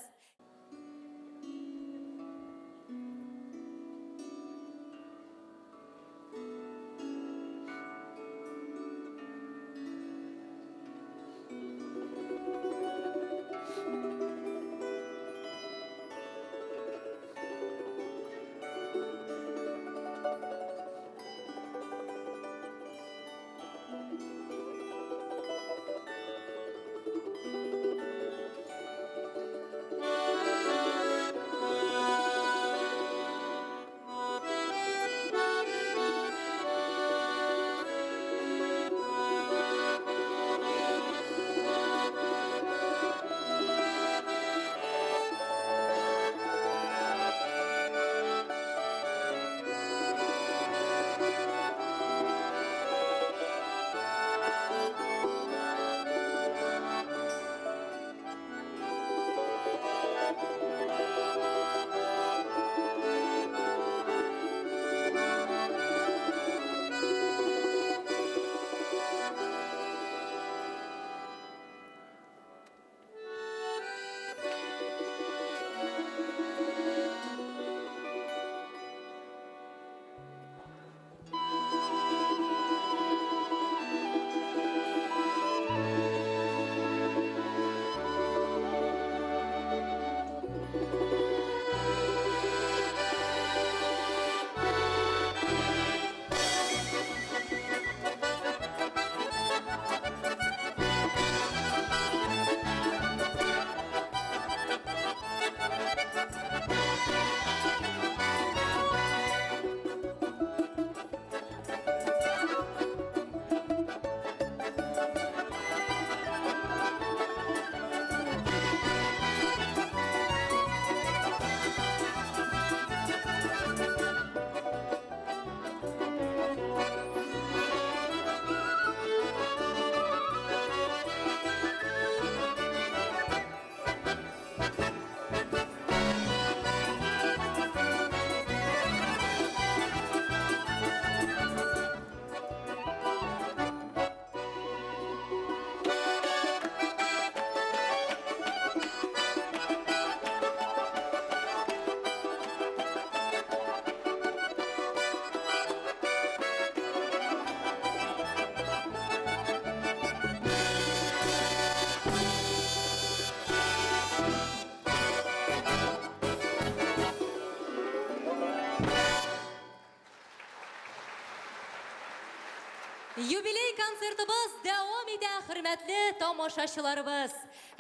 Юбилей концертыбыз дәвам итә, хөрмәтле тамашачыларыбыз.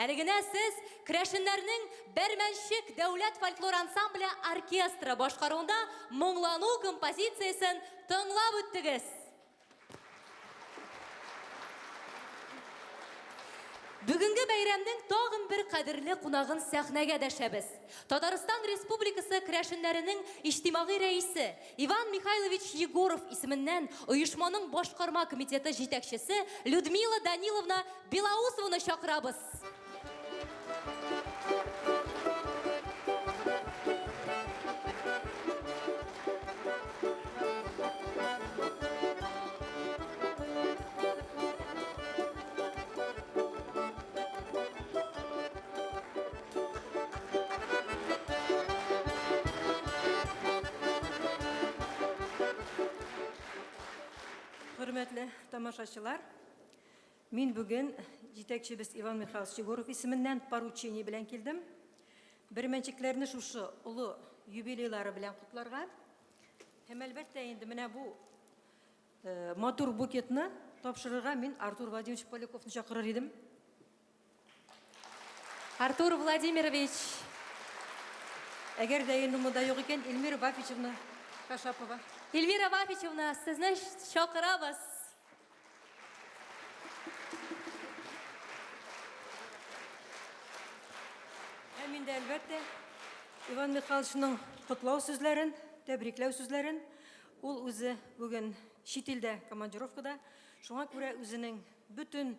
Әле генә сез керәшеннәрнең Бәрмәнчек дәүләт фольклор ансамбле оркестры башкаруында Моңлану композициясен тыңлап үттегез. Бүгенге бәйрәмнең тагын бер кадерле кунагын сәхнәгә дәшәбез. Татарстан Республикасы керәшеннәренең иҗтимагый рәисе Иван Михайлович Егоров исеменнән оешманың башкарма комитеты җитәкчесе Людмила Даниловна Белоусованы чакырабыз. Хөрмәтле тамашачылар, Мин бүген җитәкчебез Иван Михайлович Егоров исеменнән поручение белән килдем. Бермәнчекләрне шушы олы юбилейлары белән котларга. Һәм әлбәттә инде менә бу э, матур букетны тапшырырга мин Артур Владимирович Поляковны чакырыр идем. Артур Владимирович. Әгәр дә инде монда юк икән, Эльмира Вафичевна Кашапова. Эльмира Вафичевна, сезне чакырабыз. Һәм инде, әлбәттә, Иван Михайловичның котлау сүзләрен, тәбрикләү сүзләрен ул үзе бүген чит илдә командировкада, шуңа күрә үзенең бөтен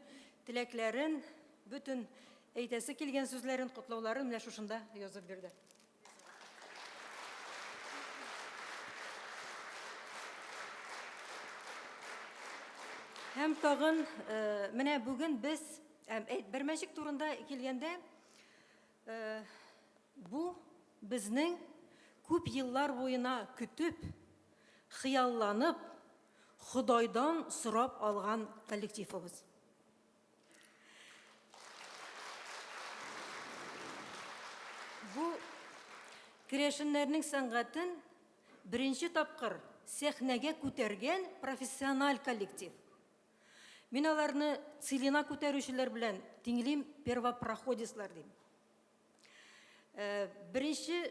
теләкләрен, бөтен әйтәсе килгән сүзләрен, котлауларын менә шушында язып бирде. Һәм тагын э, менә бүген без ә, Бәрмәнчек турында килгәндә, э, бу безнең күп еллар буена көтеп, хыялланып, Ходайдан сорап алган коллективыбыз. Бу керәшеннәрнең сәнгатен беренче тапкыр сәхнәгә күтәргән профессиональ коллектив. Мин аларны целина күтәрүчеләр белән тиңлим, первопроходецлар дим. Э, беренче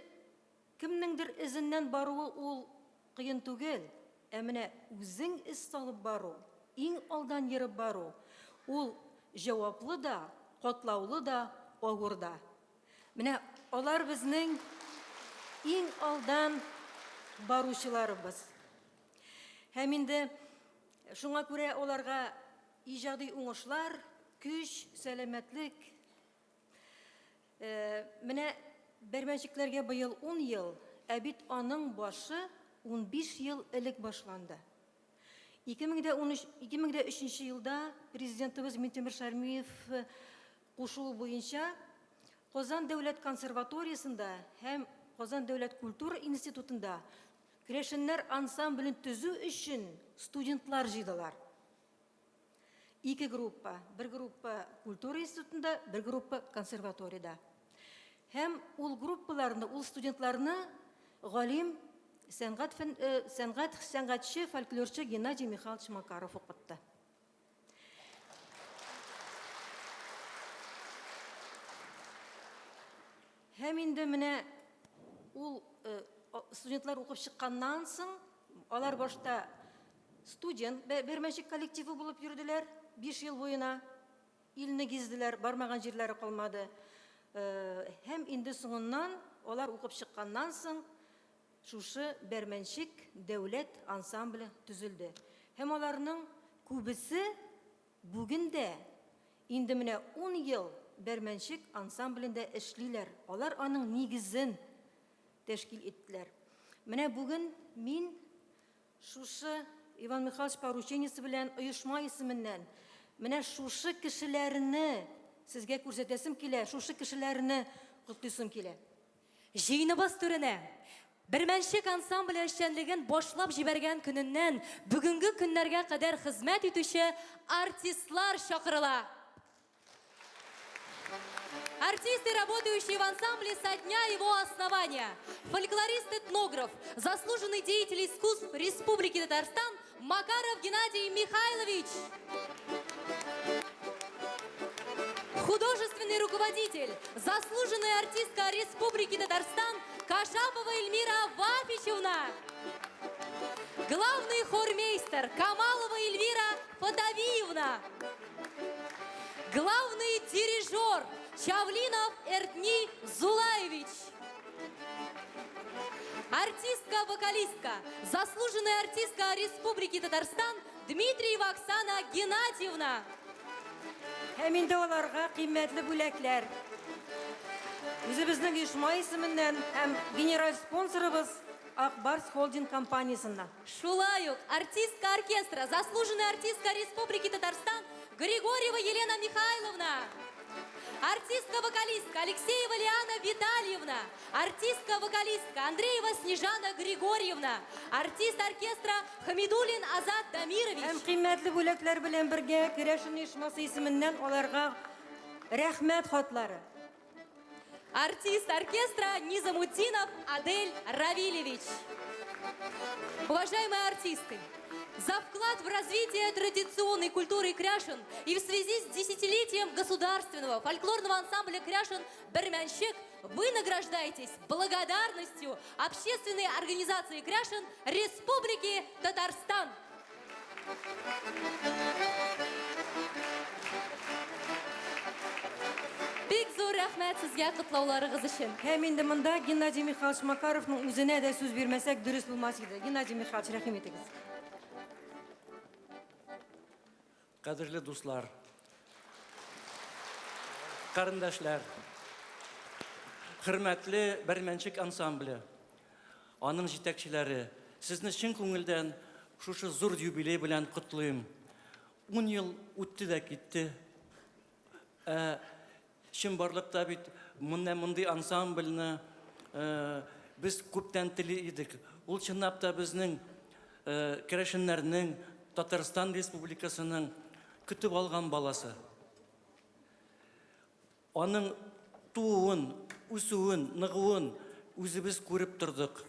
кемнеңдер эзеннән баруы ул кыен түгел, ә менә үзең эз салып бару, иң алдан ерып бару, ул җаваплы да, катлаулы да, авыр да. Менә алар безнең иң алдан баручыларыбыз. Һәм инде шуңа күрә аларга иҗади уңышлар, көч, сәламәтлек. Э, менә бәрмәнчекләргә быел 10 ел, ә бит аның башы 15 ел элек башланды. 2013 2003 елда президентыбыз Минтимер Шәрмиев э, кушуы буенча Казан дәүләт консерваториясендә һәм Казан дәүләт культура институтында керәшеннәр ансамблен төзү өчен студентлар җыйдылар. Ике группа, бер группа культура институтында, бер группа консерваториядә. Һәм ул группаларны, ул студентларны галим, сәнгать, э, сәнгать, сәнгатьче, фольклорчы Геннадий Михайлович Макаров укытты. Һәм инде менә ул э, студентлар укып чыкканнан соң, алар башта студент бәрмәчек коллективы булып йөрделәр 5 ел буена. Илне гизделәр, бармаган җирләре калмады. Э, һәм инде соңыннан алар укып чыкканнан соң шушы Бәрмәнчек дәүләт ансамбле төзелде. Һәм аларның күбесе бүген дә инде менә ун ел Бәрмәнчек ансамблендә эшлиләр. Алар аның нигезен тәшкил иттеләр. Менә бүген мин шушы Иван Михайлович поручениесе белән оешма исеменнән менә шушы кешеләрне сезгә күрсәтәсем килә, шушы кешеләрне котлыйсым килә. Җыеныбыз түренә Бәрмәнчек ансамбле эшчәнлеген башлап җибәргән көненнән бүгенге көннәргә кадәр хезмәт итүче артистлар чакырыла. Артисты, работающие в ансамбле со дня его основания. Фольклорист-этнограф, заслуженный деятель искусств Республики Татарстан Макаров Геннадий Михайлович. Художественный руководитель, заслуженная артистка Республики Татарстан Кашапова Эльмира Вафичевна. Главный хормейстер Камалова Эльвира Фатавиевна. Главный дирижер Чавлинов Эртни Зулаевич. Артистка-вокалистка, заслуженная артистка Республики Татарстан Дмитриева Оксана Геннадьевна. Һәм инде аларга кыйммәтле бүләкләр. Үзебезнең оешма исеменнән һәм генераль спонсорыбыз Ак Барс Холдинг компаниясеннән. Шулай ук артистка оркестра, заслуженная артистка Республики Татарстан Григорьева Елена Михайловна. Артистка-вокалистка Алексеева Лиана Витальевна. Артистка-вокалистка Андреева Снежана Григорьевна. Артист оркестра Хамидуллин Азат Дамирович. Һәм кыйммәтле бүләкләр белән бергә Керәшен оешмасы исеменнән аларга рәхмәт хатлары. Артист оркестра Низамутдинов Адель Равилевич. Уважаемые артисты, за вклад в развитие традиционной культуры кряшен и в связи с десятилетием государственного фольклорного ансамбля кряшен «Бәрмәнчек» вы награждаетесь благодарностью общественной организации кряшен Республики Татарстан. Бик зур рәхмәт сезгә котлауларыгыз өчен. Һәм инде монда Геннадий Михайлович Макаровның үзенә дә сүз бирмәсәк дөрес булмас иде. Геннадий Михайлович, рәхим итегез. Кадерле дуслар, карендәшләр, хөрмәтле Бәрмәнчек ансамбле, аның җитәкчеләре, сезне чын күңелдән шушы зур юбилей белән котлыйм. Ун ел үтте дә китте. Ә чынбарлыкта бит менә мондый ансамбльне без күптән тели идек. Ул чынлап та безнең керәшеннәрнең, Татарстан Республикасының көтеп алган баласы. Аның тууын, үсүен, ныгуын үзебез күреп тордык.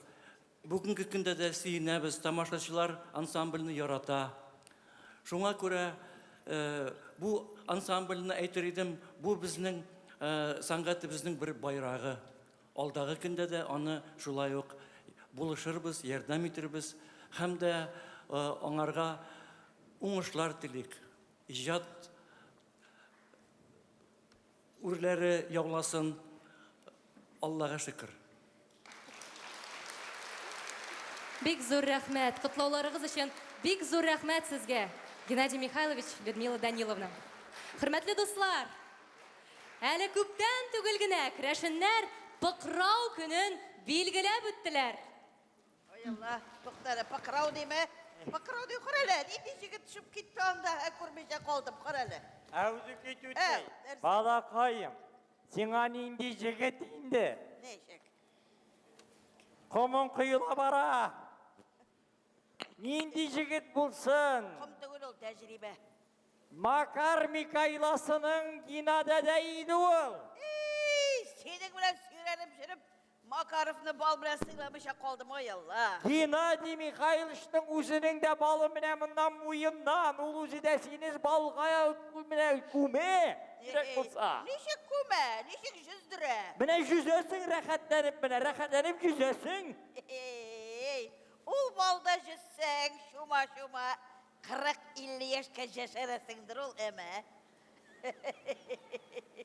Бүгенге көндә дә сөенәбез, тамашачылар ансамбльне ярата. Шуңа күрә бу ансамбльне әйтер идем, бу безнең сәнгатебезнең бер байрагы. Алдагы көндә дә аны шулай ук булышырбыз, ярдәм итербез һәм дә аңарга уңышлар телик. Иҗат Үрләре яуласын, Аллага шөкер. Бик зур рәхмәт, котлауларыгыз өчен бик зур рәхмәт сезгә, Геннадий Михайлович, Людмила Даниловна. Хөрмәтле дуслар, әле күптән түгел генә керәшеннәр Пыкрау көнен билгеләп үттеләр. Ой, Алла, тукта әле, Пыкрау диме? Пыкрау ди, кара әле, нинди җегет төшеп китте анда, ә күрмичә калдым, кара әле. Әүзүки түтәй, балакаем, сиңа нинди җегет инде? Ничек? Комың коела бара. Нинди җегет булсын? Ком түгел ул, тәҗрибә. Макар Микайласының Гина дәдәй иде ул. Эй, синең белән сөйрәлеп йөреп, Макаровны бал белән сыйламыйча калдым, ай Алла. Геннадий Михайловичның үзенең дә балы менә моннан муеннан, ул үзе дә сине балга менә күмә, кирәк булса. Ничек күмә, ничек җөздерә? Менә җөзәсең рәхәтләнеп, менә рәхәтләнеп җөзәсең. Эй, ул балда җөзсәң, чума-чума, 40-50 яшькә җәшәрәсеңдер ул, әмә.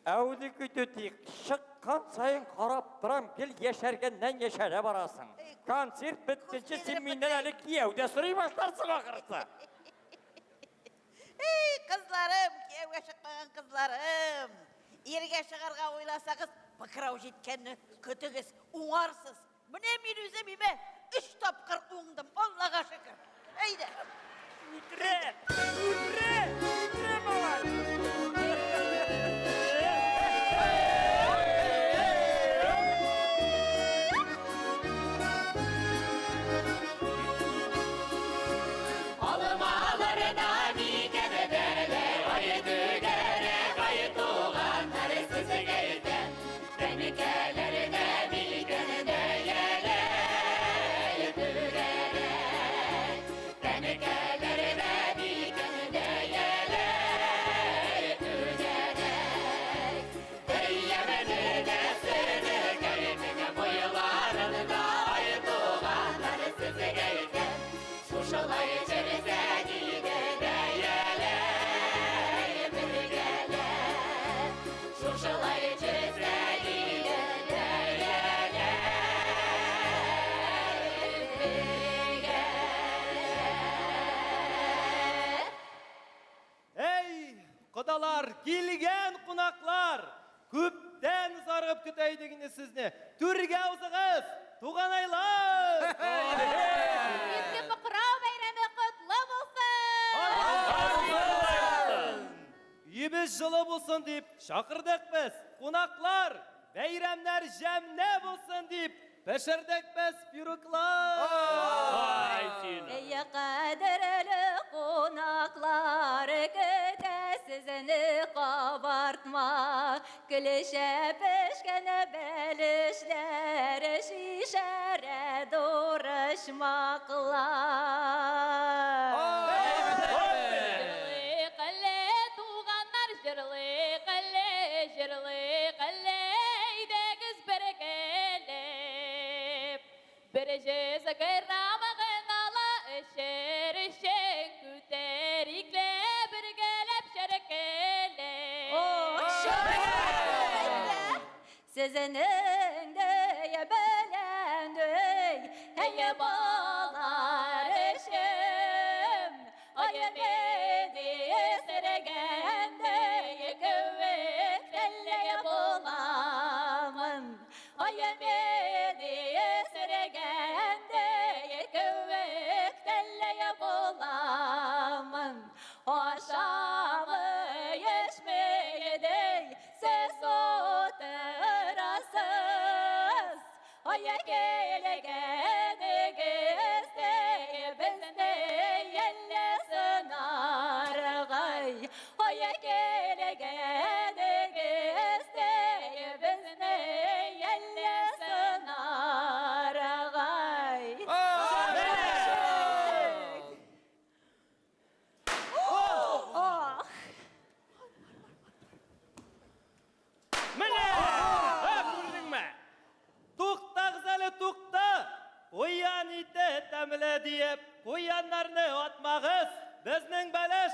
Әүдеки түти, чыккан саен карап торам, гел яшәргәннән яшәрә барасың. Концерт беткәнче син миннән әле кияү дә сорый башларсың ахырсы. Эй, кызларым, кияүгә чыкмаган кызларым. Иргә чыгарга уйласагыз, пыкрау җиткәнне көтегез, уңарсыз. Менә мин үзем имә өч тапкыр уңдым, Аллага шөкер. Әйдә. Үтерә! Үтерә! Үтерә малай! Алмаларда микән дәләр, ай түгәрәк, ай туганнар сезгә әйтәм. Тәнкәләрдә микән дәяләй түгәрәк. Тәнкәләрдә микән дәяләй түгәрәк. Бәйәмне дә сөнекәйнең буйларында ай туганнар сезгә әйтәм. Шушылай җөрсәк иде дәяләй бергәләп. Шушылай җөрсәк иде дәяләй бергәләп. Әй, кодалар, килгән кунаклар! Күптән зарыгып көтә идек инде сезне. Түргә узыгыз, туганайлар! Изге Покрау бәйрәме котлы булсын! Өебез җылы булсын дип чакырдык без, кунаклар! Бәйрәмнәр җәмле булсын дип пешердек без пироглар! Әй, кадерле кунаклар, көтә сезне кабартма, көлешә пешкән бәлешләр, шишәрә дурышмаклар. Җырлыйк әле, туганнар, җырлыйк әле, җырлыйк әле, әйдәгез бергәләп. Бер җөз грамм гына ла эчәр өчен күтәрик лә бергәләп чәркәләп. Сезнең дә белән әй балар эшем, ай мине сергәндә кебек әллә буламын. Ай мине сергәндә кебек әллә буламын. Аша Тәмле диеп, куяннарны атмагыз, безнең бәлеш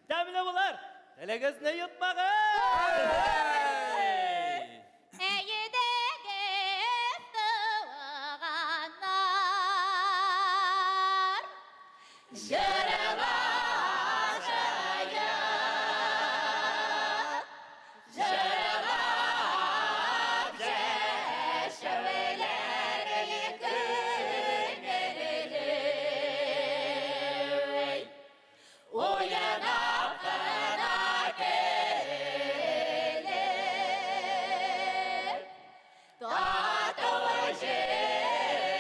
тәмле булыр, телегезне йотмагыз! Әйдәгез, туганнар, җырлашыйк, җырлап яшәүләр күңелле. Уйнап кына көлеп, тату җөреп,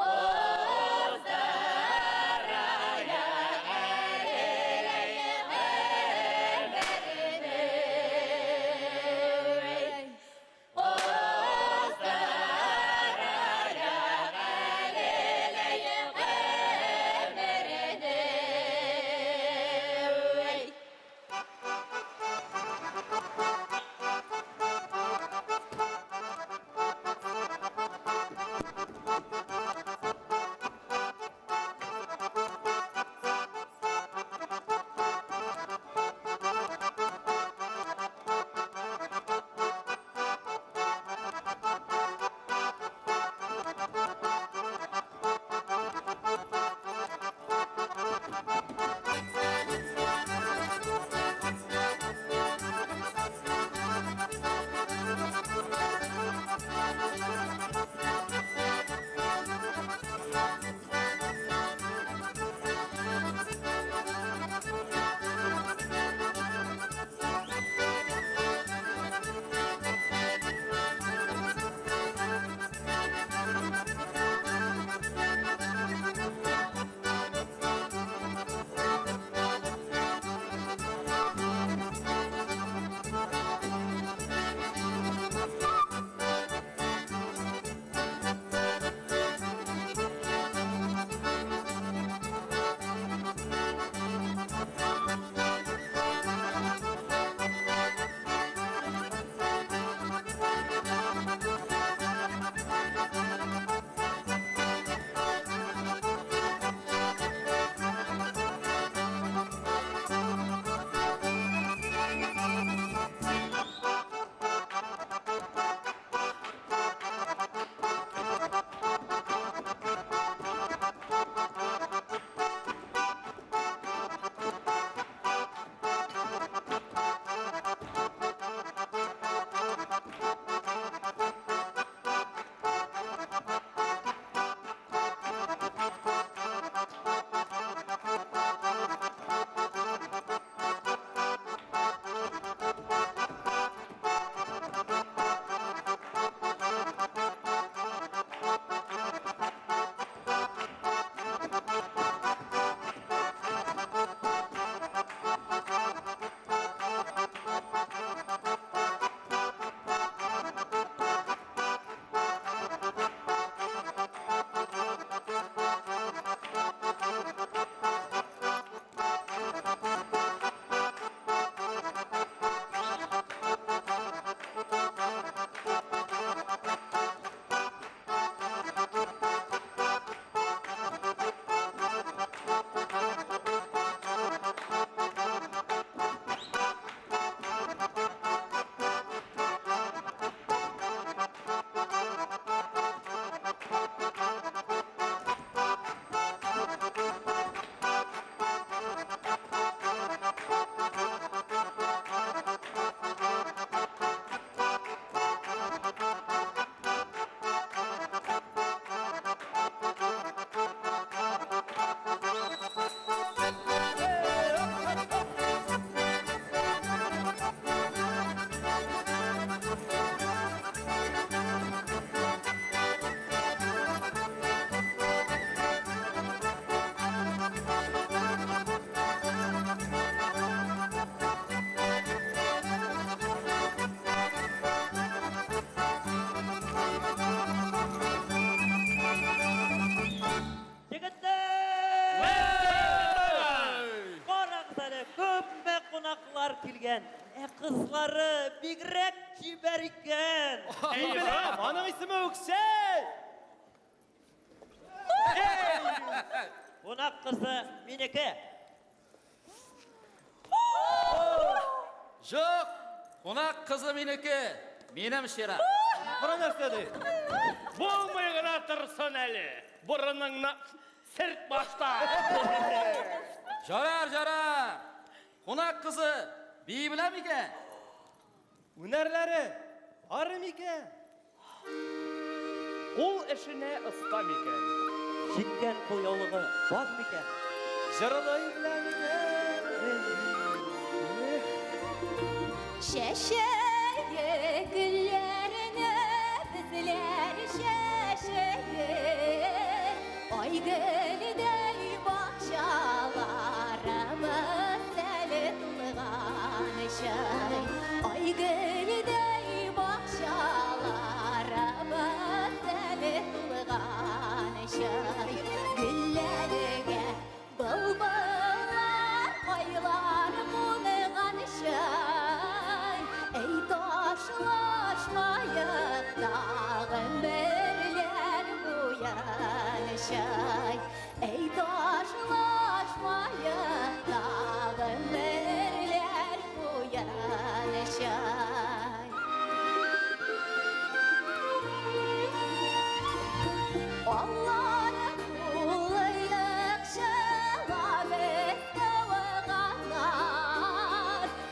уздырыйк әле гомерне. Уздырыйк әле гомерне. Егетләр! Карагыз әле, күпме кунаклар килгән. Ә кызлары бигрәк чибәр икән. Мин беләм, аның исеме Үксәй! Кунак кызы минеке. Юк, кунак кызы минеке. Минем чират. Кара нәрсә ди? Булмый гына торсын әле. Борыныңны серт башта. Жарар, жарар. Кунак кызы бии белә микән? Һөнәрләре бар микән? Кул эшенә оста микән? Чиккән кулъяулыгы бар микән? Җырлый белә микән? Чәчәек гөлләрне безләр чәчәек, Айгөлдәй бакчаларыбыз әле тулганчы. Айгөлдәй бакчаларыбыз әле тулганчы. Гөлләргә былбыллар, айлар кунганчы. Әй, ташлашмаек та гомерләр буенча. Әй, ташлашмаек та гомерләр буенча. Аллар булыек чыла без туганнар,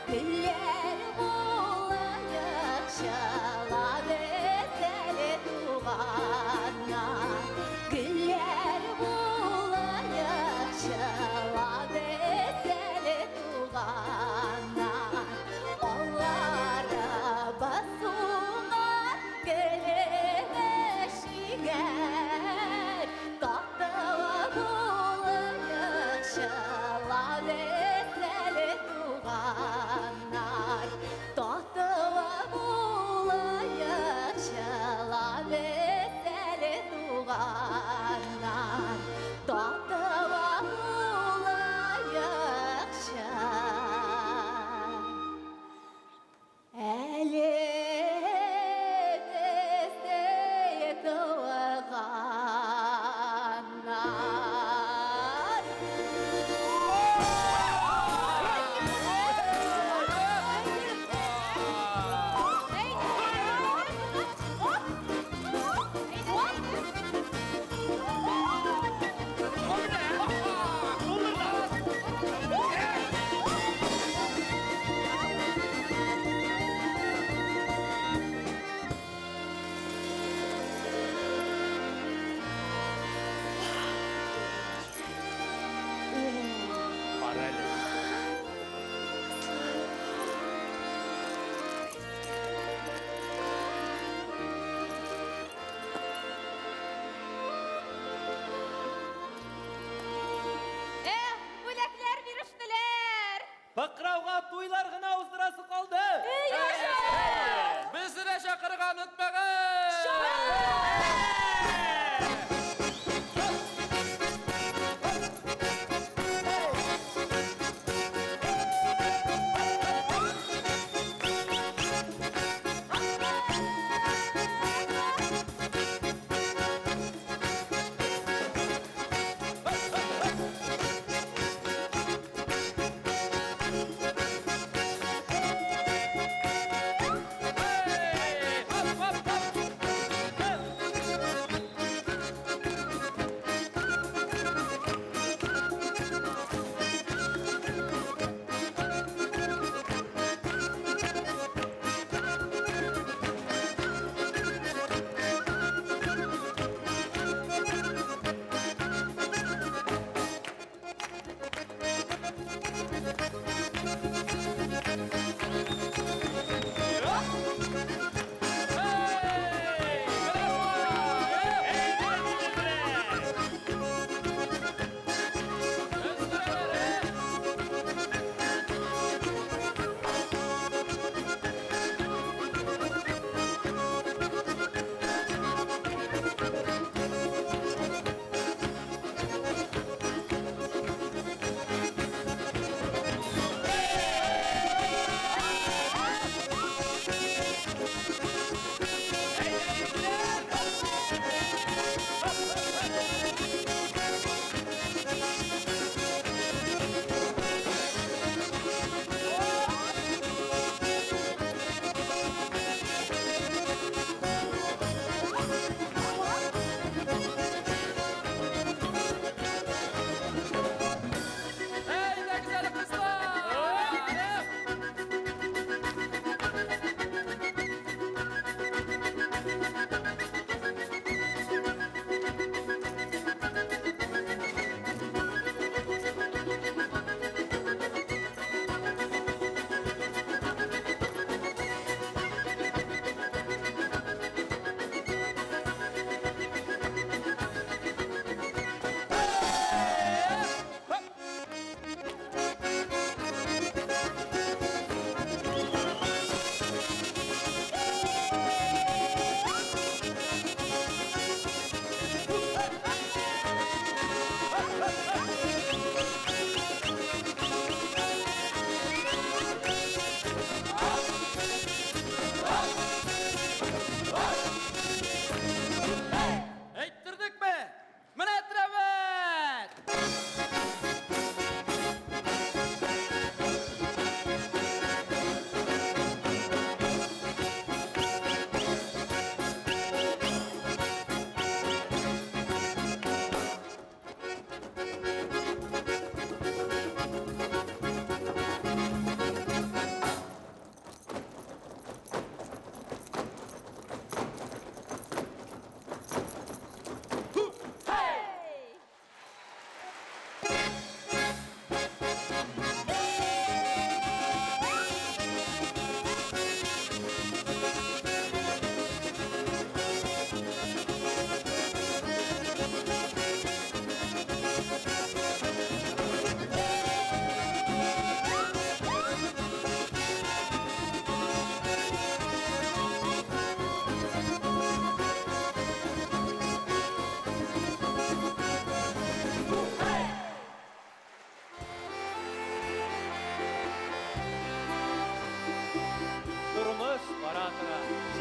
Гөлләр булыек чыла без әле туганнар. Гөлләр булыек чыла без әле туганнар. Аллары басуга гөлеме шигәр, Татлы булыек чыла без әле туганнар. Татлы булыек чыла без әле туганнар. Татлы булыек чыла әле бездәй туганнар. Кара әле. Эх, бүләкләр бирештеләр! Пыкрауга туйлар гына уздырасы калды. Безне дә чакырырга онытмагыз! Hey, hop, hop, hop.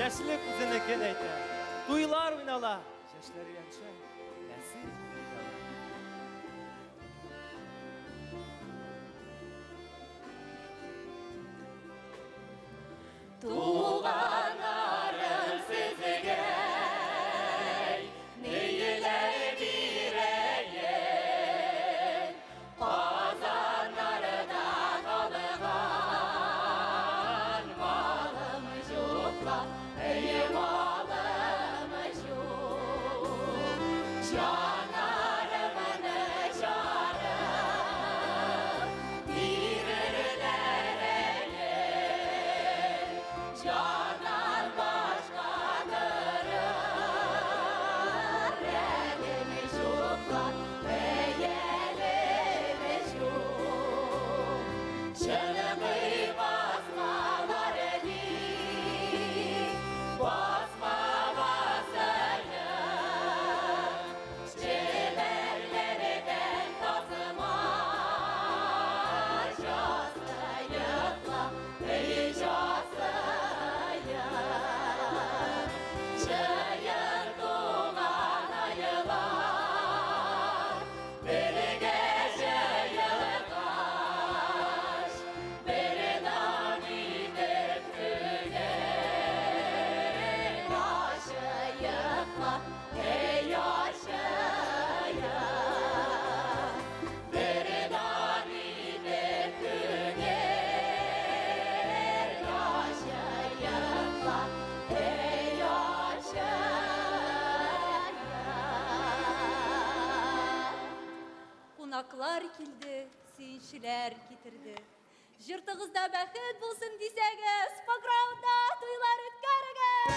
Яшьлек үзенекен әйтә. Туйлар уйнала, чәчләр өянчә, нәсел уйнала. Туганнарым сезгә ниләр бирәен? Казаннардан алган малым юк, эй, малым юк. Җаннарымны җарып бирерләр, җаннан башка торыр әлем юк, эй, әлем юк. Чынлый басмалар ни, басма басайын, Челәрләрдән тасма жасайык, эй, жасайык. Җыен туганайлар, бергә җыелгач, бер нан итеп түгел ашыйк, эй, ашыйк. Бер нан итеп түгел ашыйк, эй, ашыйк. Кунаклар килде, сөенчеләр китерде. Йортыгызда бәхет булсын дисәгез, Покрауда туйлар үткәрегез!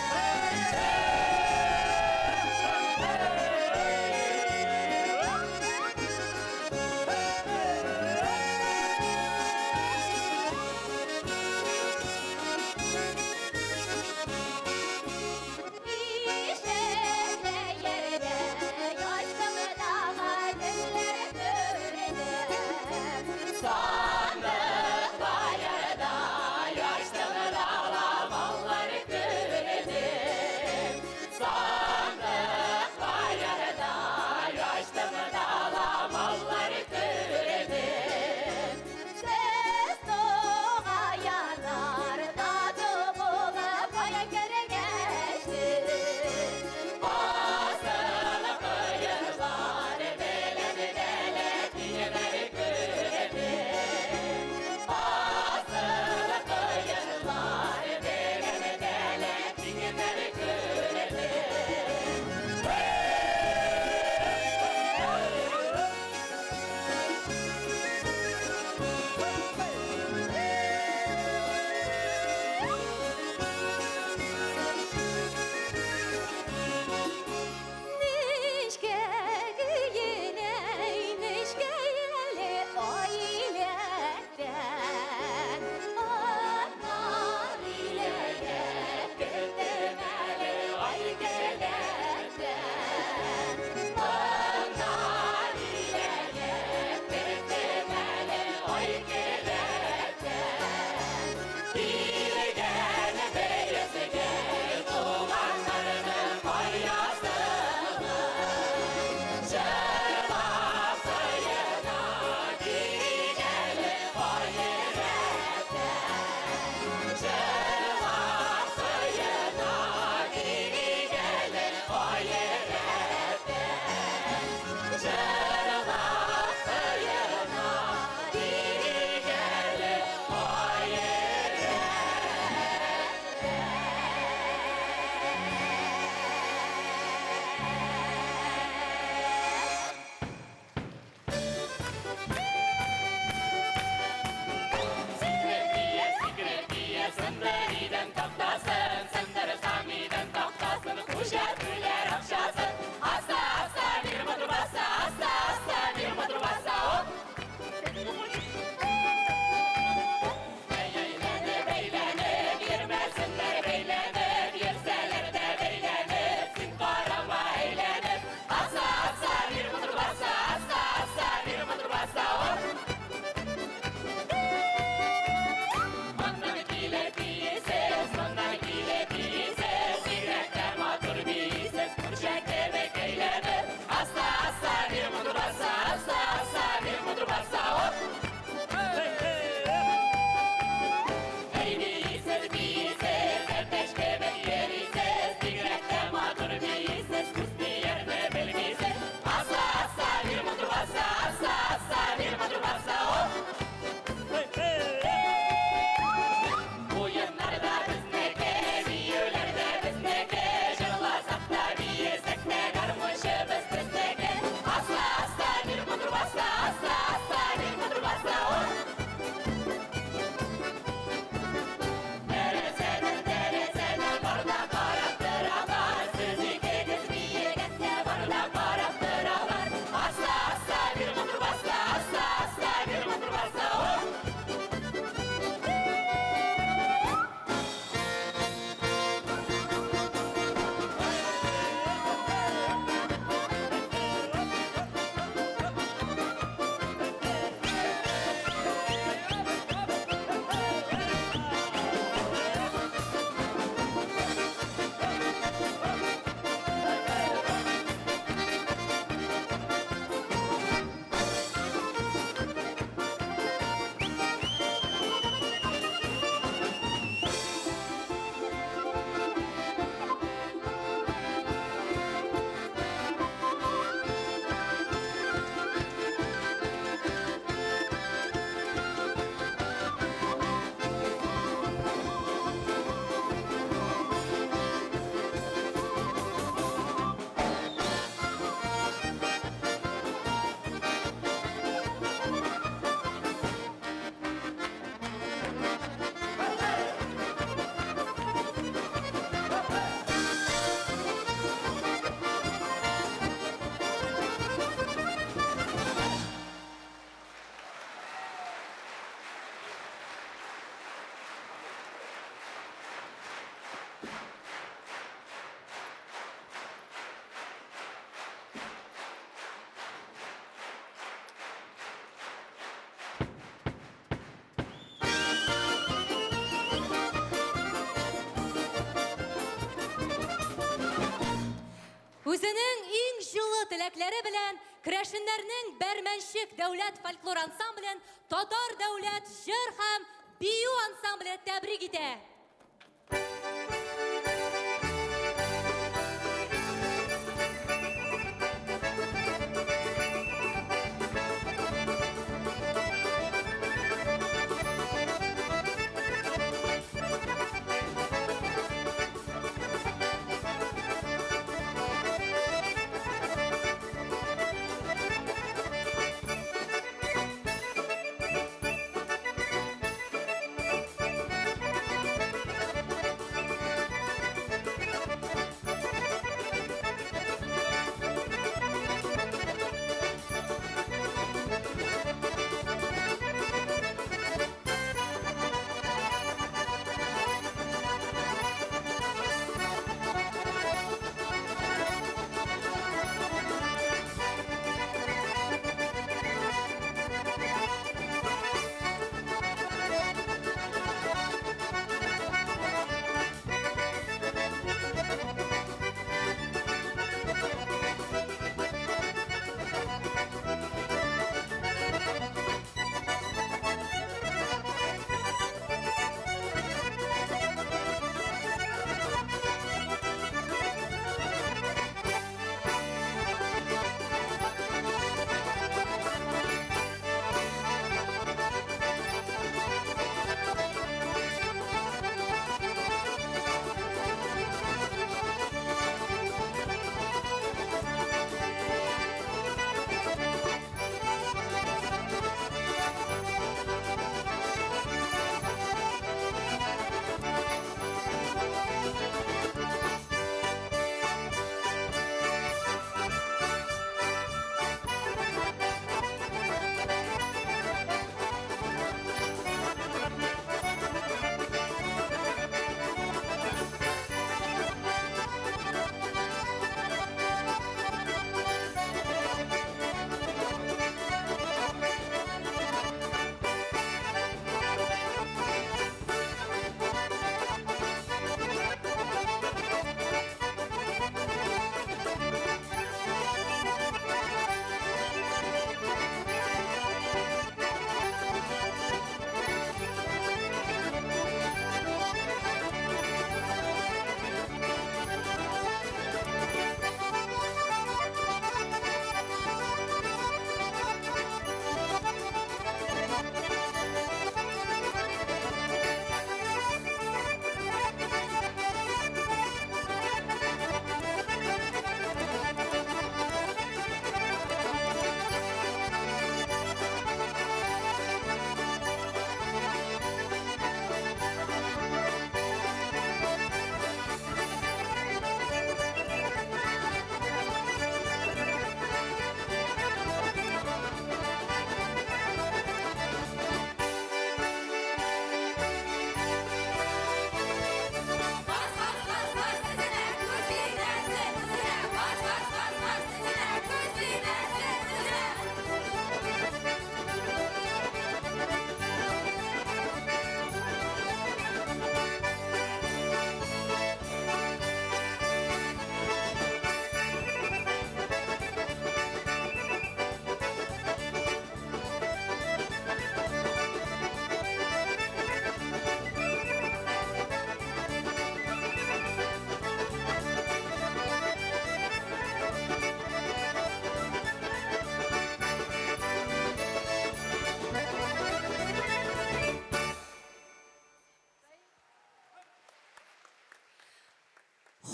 Ишәкле йәрдә яштым дага ниләр күрдем. Сандык баярда яштым дала маллар күрдем. Үзенең иң җылы теләкләре белән керәшеннәрнең Бәрмәнчек дәүләт фольклор ансамблен Татар дәүләт җыр һәм бию ансамбле тәбрик итә.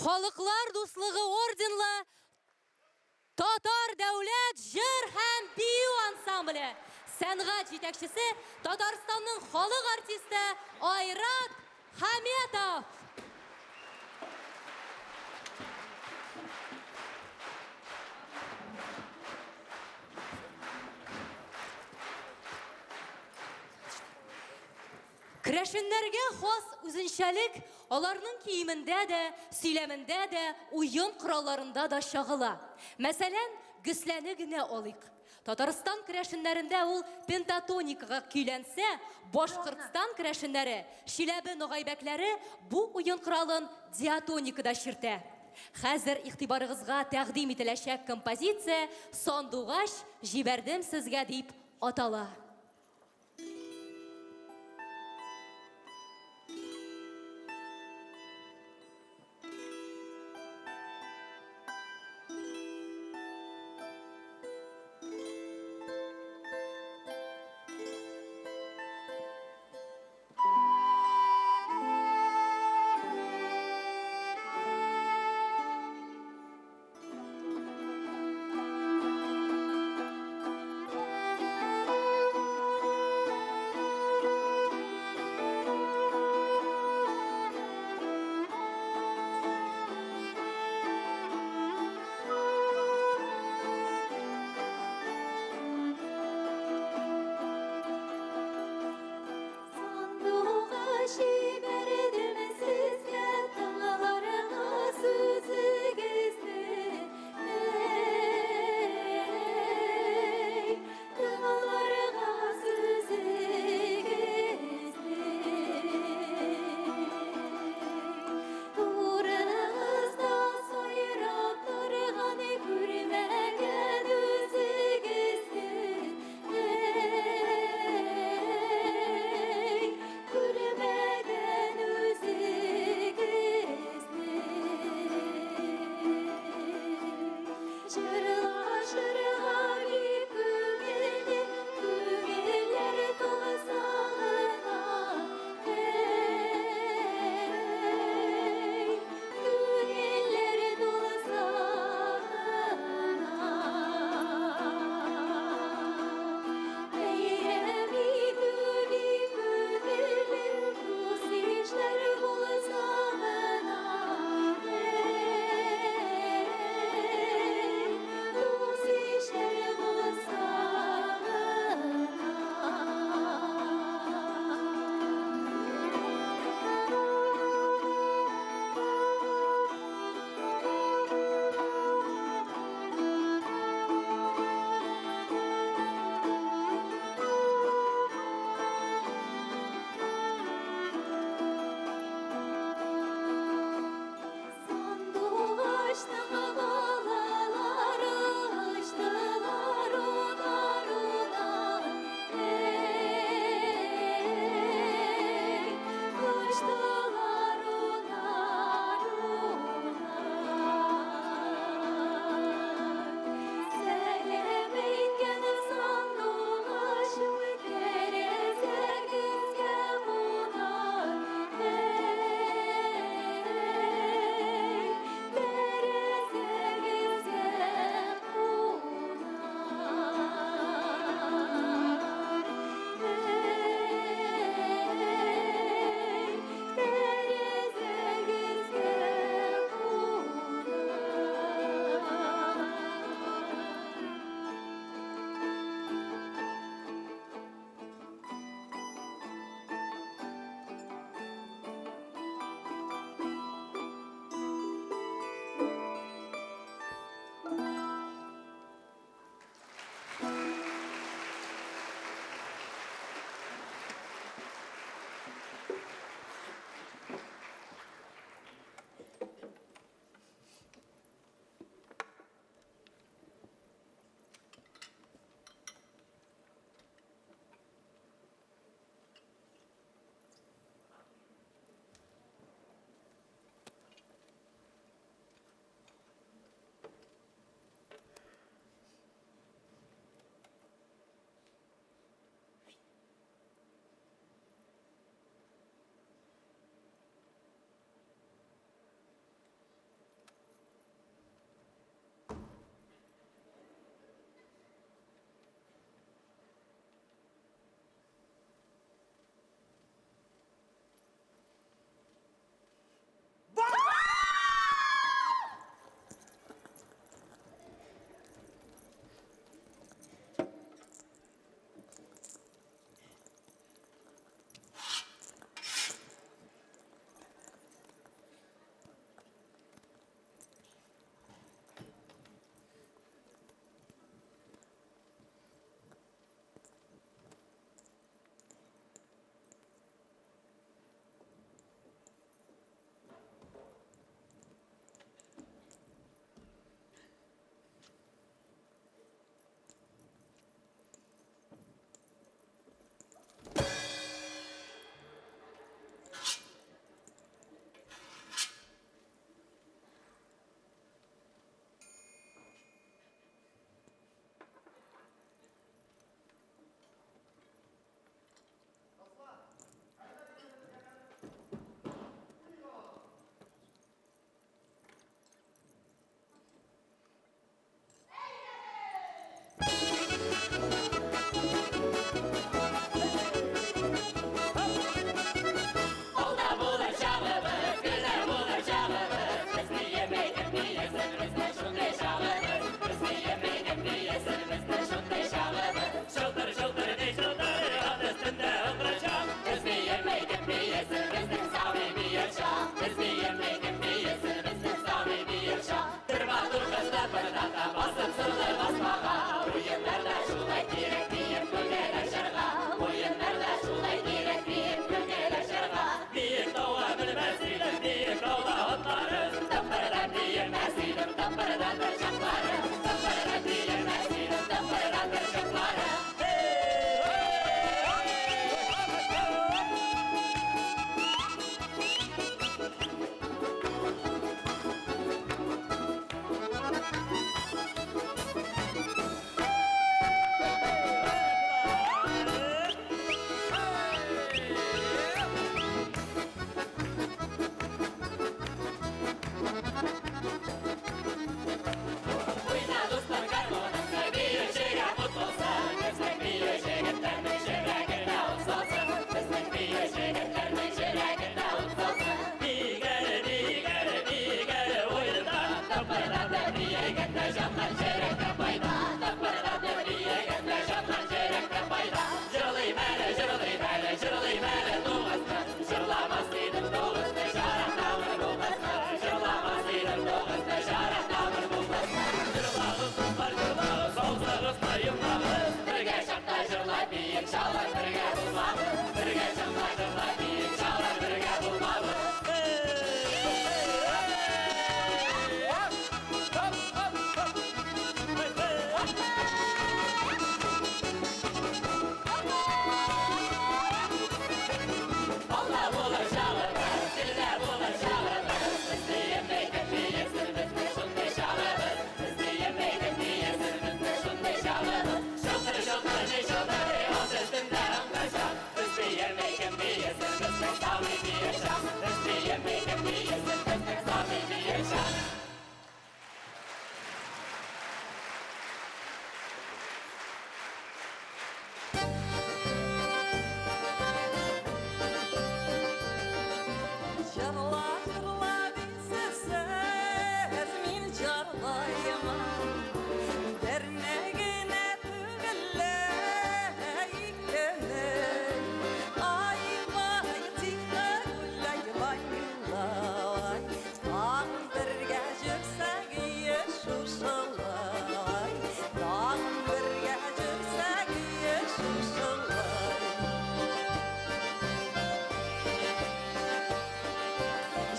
Халыклар дуслыгы орденлы Татар дәүләт җыр һәм бию ансамбле сәнгать җитәкчесе Татарстанның халык артисты Айрат Хаметов. Керәшеннәргә хас үзенчәлек аларның киемендә дә, сөйләмендә дә, уен коралларында да чагыла. Мәсәлән, гөсләне генә алыйк. Татарстан керәшеннәрендә ул пентатоникага көйләнсә, Башкортстан керәшеннәре, Чиләбе ногайбәкләре бу уен коралын диатоникада чиртә. Хәзер игътибарыгызга тәкъдим ителәчәк композиция Сандугач җибәрдем сезгә дип атала. Сандугач җибәрдем сезгә, тыңларга сүзегезне. Әй, тыңларга сүзегезне. Турыгызда сайрап торган күрмәгән үзегезне. Әй, күрмәгән.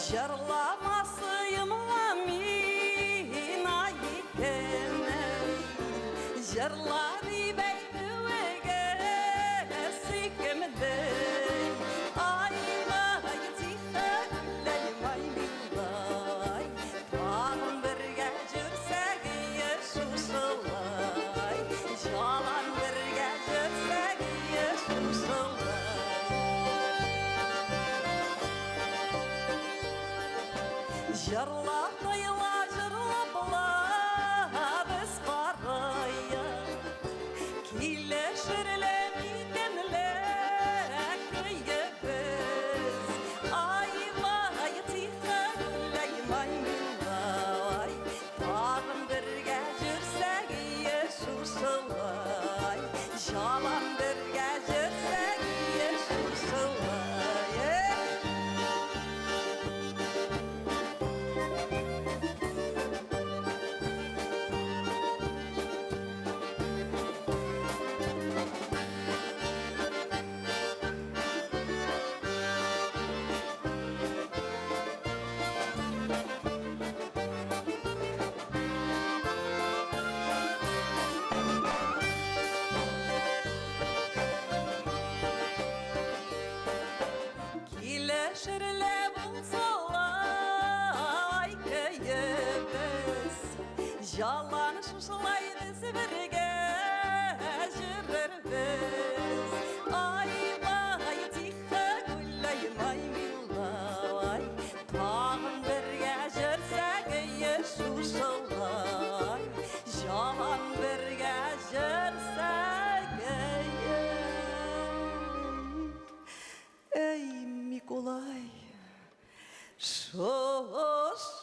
Җырламасыем ла мин, ай икәнәй. Җырла дип әйтүегә сөйкемле. Ай-вай, тихо гуляй, май милай. Тагын бергә җөрсәк ие шушылай. Җалан бергә җөрсәк ие шушылай. Җырлап ла, җырлап ла, без карыйк. Килешерле микән лә көебез? Ай-вай, тихо гуляй, май милай. Тагын бергә җөрсәк ие шушылай. Җалан бергә җөрсәк ие шушылай. Килешерле булсалай көебез, Җалан шушылай без бергә җөрербез. Ай-вай, тихо гуляй, май милай. Тагын бергә җөрсәк ие шушылай. Җалан бергә җөрсәк ие. Әй, Микулай, шушылай.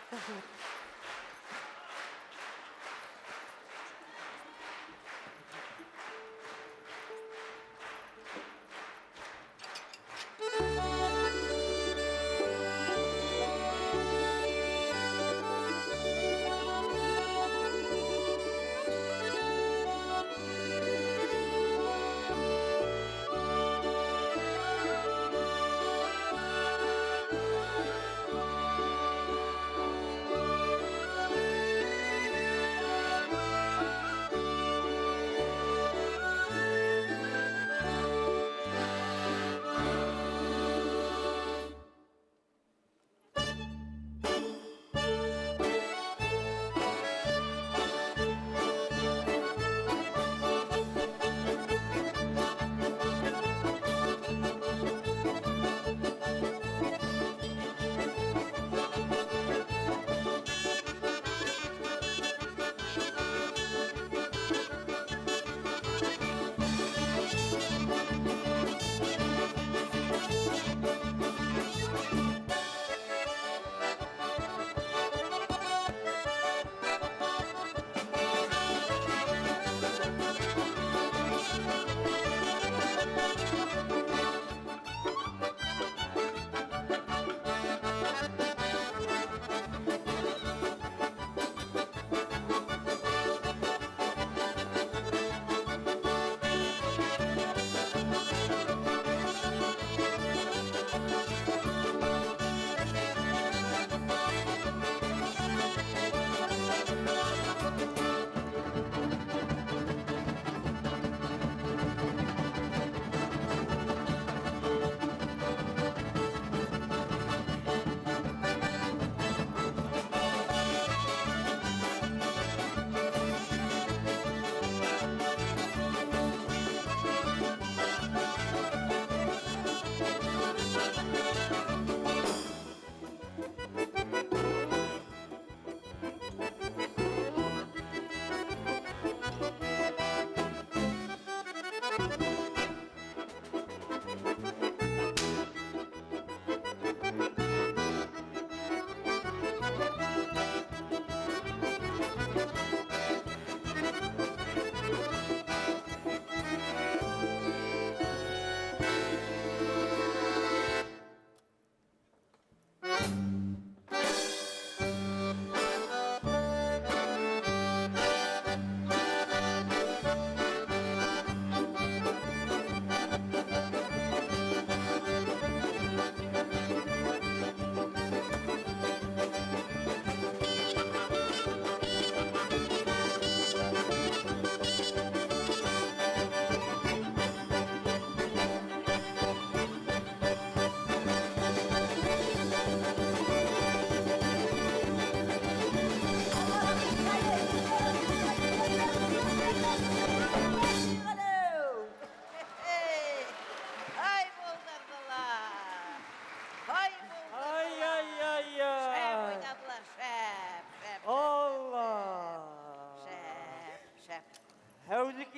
Рәхмәт.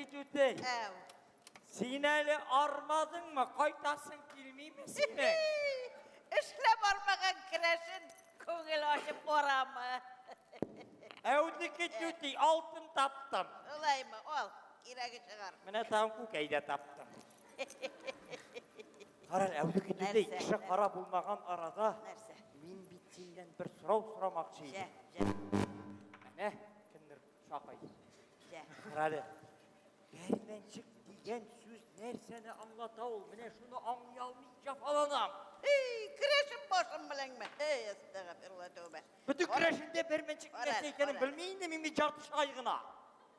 Әүдеки түтей. Әү. Син әле армадыңмы? Кайтасың килмиме синең? Эшләп армаган керәшен күңел ачып арамы? Әүдеки түти, алтын таптым. Шулаймы? Ал, кирәге чыгар. Менә тагын күкәй дә таптым. Кара, Әүдеки түти, Нәрсә? кеше кара булмаган арада Нәрсә? мин бит синнән бер сорау сорамакчы Җә, идем. җә, Менә кемдер шакый. җә. Кара әле. Бәрмәнчек дигән сүз нәрсәне аңлата ул? Менә шуны аңлый алмый җәфаланам. Эй, керәшен башым беләнме? Эй, әстәгъфирулла тәүбә. Бөтен керәшендә бәрмәнчек Кара нәрсә әле, икәнен кара әле. белми инде, мин бит ярты ай гына.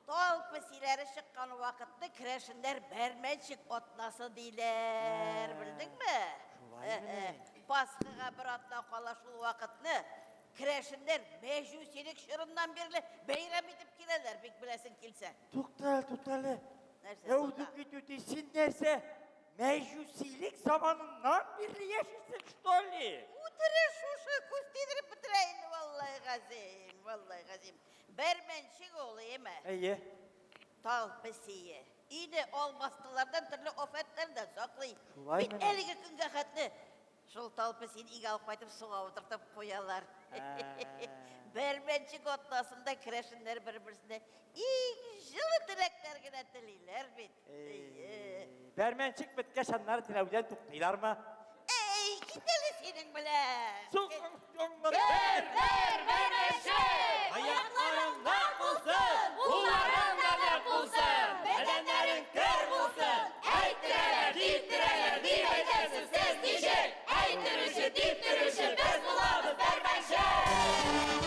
Тал песиләре чыккан вакытны керәшеннәр бәрмәнчек атнасы диләр, белдеңме? Шулаймыни? Пасхага бер атна кала шул вакытны керәшеннәр мәҗүсилек чорыннан бирле бәйрәм итеп киләләр, бик беләсең килсә. Тукта әле, тукта әле. Нәрсә, тукта? Әүдүки түти, син нәрсә? Мәҗүсилек заманыннан бирле яшисең, что ли? Үтерә шушы күз тидереп бетерә инде, валлай газим, валлай газим. Бәрмәнчек ул, әйеме? Әйе. Тал песие. Өйне алмастылардан төрле афәтләрдән саклый. Шулай Бит мени? әлеге көнгә хәтле шул тал песиен өйгә алып кайтып суга утыртып куялар. Бәрмәнчек атнасында керәшеннәр бер-берсенә иң җылы теләкләр генә телиләр бит. Әйе. Бәрмәнчек беткәч, аннары теләүдән туктыйлармы? Әй, кит әле синең белән. Бер, бер, бәрмәнчек! Аякларың нык булсын, Кулларың да нык булсын, бәдәннәрең көр булсын. Әйттерәләр, типтерәләр, дип әйтәсез сез ничек? Әйттерүче, типтерүче без булабыз бәрмәнчек!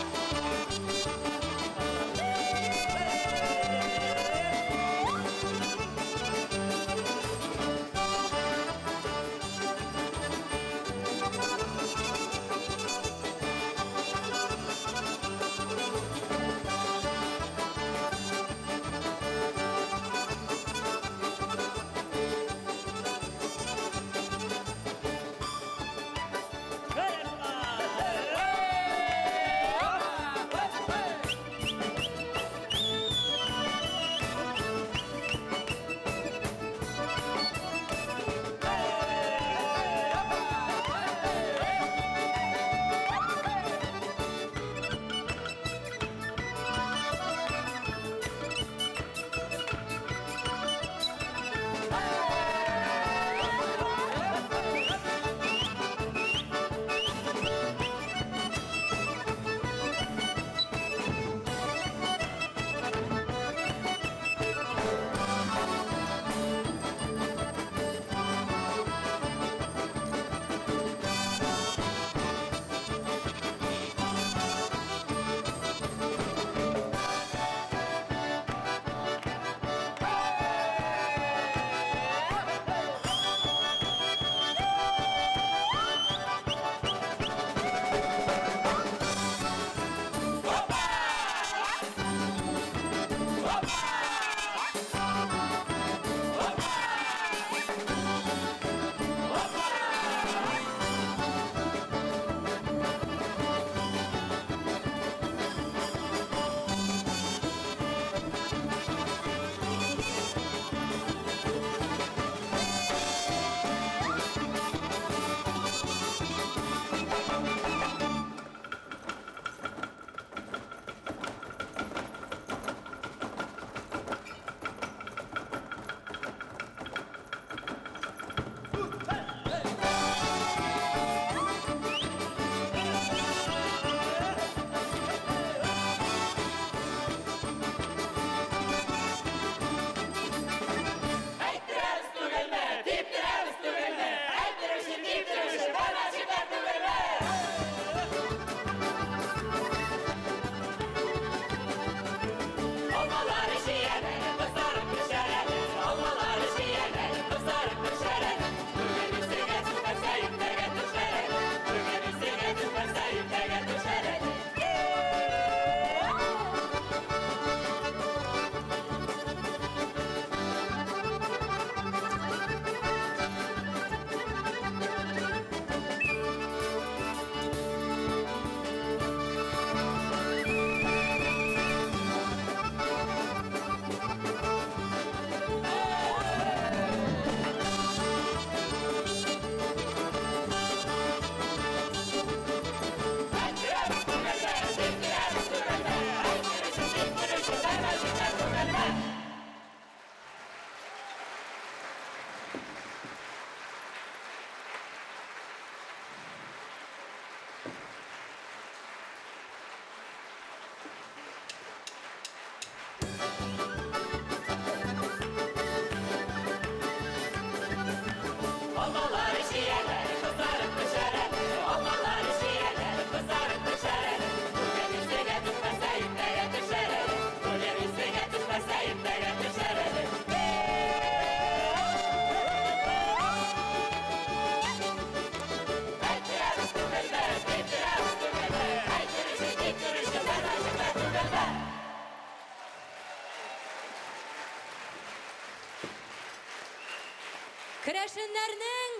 Керәшеннәрнең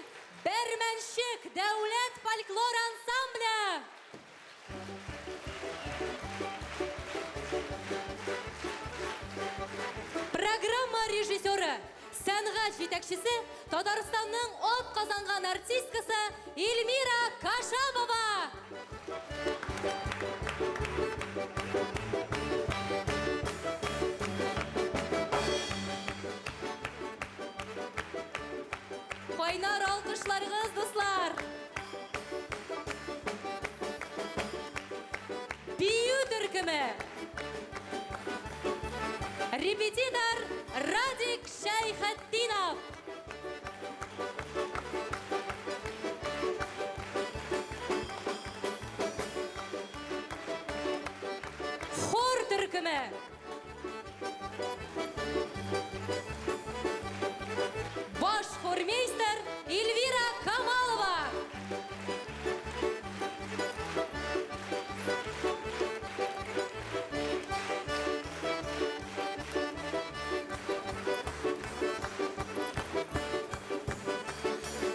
Бәрмәнчек дәүләт фольклор ансамбле! Программа режиссеры, сәнгать җитәкчесе Татарстанның ат казанган артисткасы Эльмира Кашапова! Кайнар алкышларыгыз, дуслар! Бию төркеме. Репетитор Радик Шәйхетдинов. Хор төркеме. Баш хормейстер Эльвира Камалова.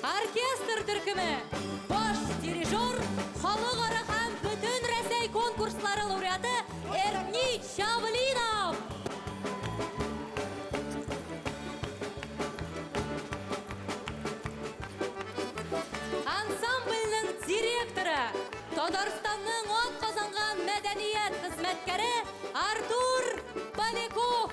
Оркестр төркеме. Баш дирижер, халыкара һәм бөтен Рәсәй конкурслары лауреаты Эрни Чавлинов. Ансамбльнең директоры, Татарстанның ат казанган мәдәният хезмәткәре Артур Поляков.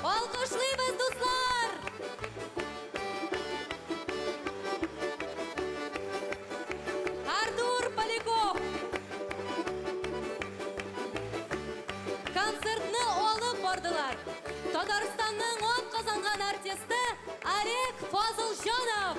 Алкышлыйбыз, дуслар! Артур Поляков! Концертны алып бардылар. Татарстанның ат казанган артисты Олег Фазылҗанов.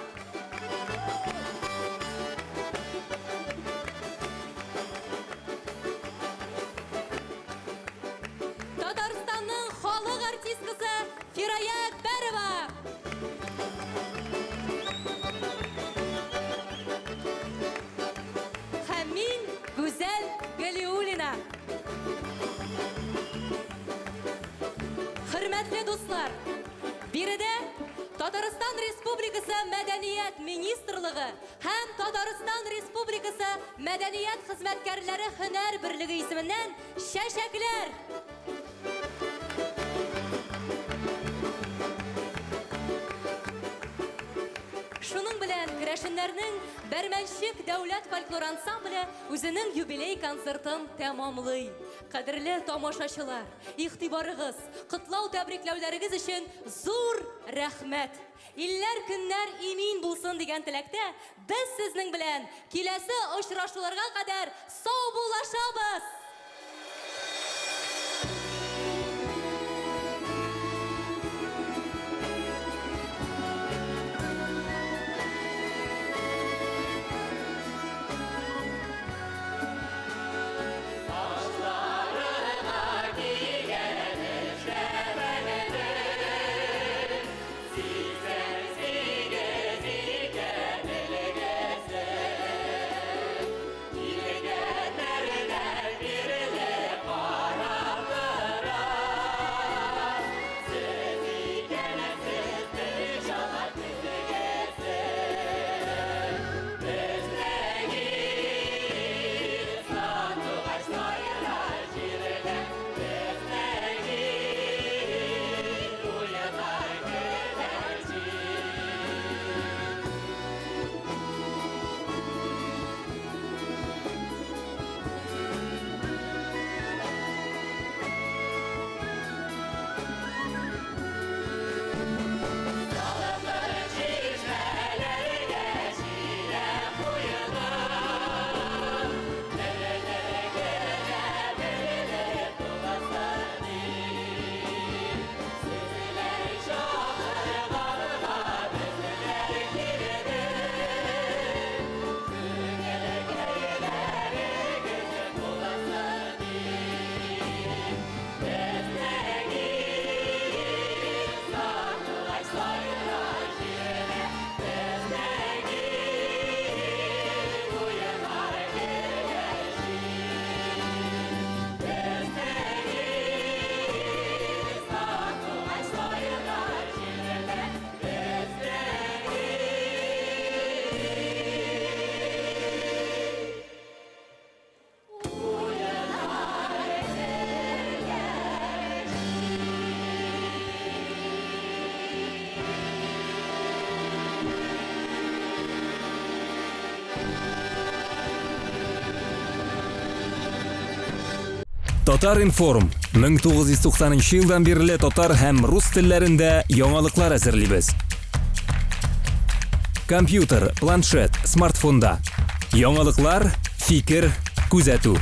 Татарстанның халык артисткасы Фирая Әкбәрова. Һәм мин Гүзәл Галиуллина. Хөрмәтле дуслар, биредә Татарстан Республикасы Мәдәният министрлыгы һәм Татарстан Республикасы Мәдәният хезмәткәрләре һөнәр берлеге исеменнән чәчәкләр! Шуның белән керәшеннәрнең Бәрмәнчек дәүләт фольклор ансамбле үзенең юбилей концертын тәмамлый. Кадерле тамашачылар, игътибарыгыз, котлау-тәбрикләүләрегез өчен зур рәхмәт! Илләр-көннәр имин булсын дигән теләктә, без сезнең белән киләсе очрашуларга кадәр саубуллашабыз! Килгәннәрдән Татар-информ 1990 елдан бирле татар һәм рус телләрендә яңалыклар әзерлибез. Компьютер, планшет, смартфонда. Яңалыклар, фикер, күзәтү.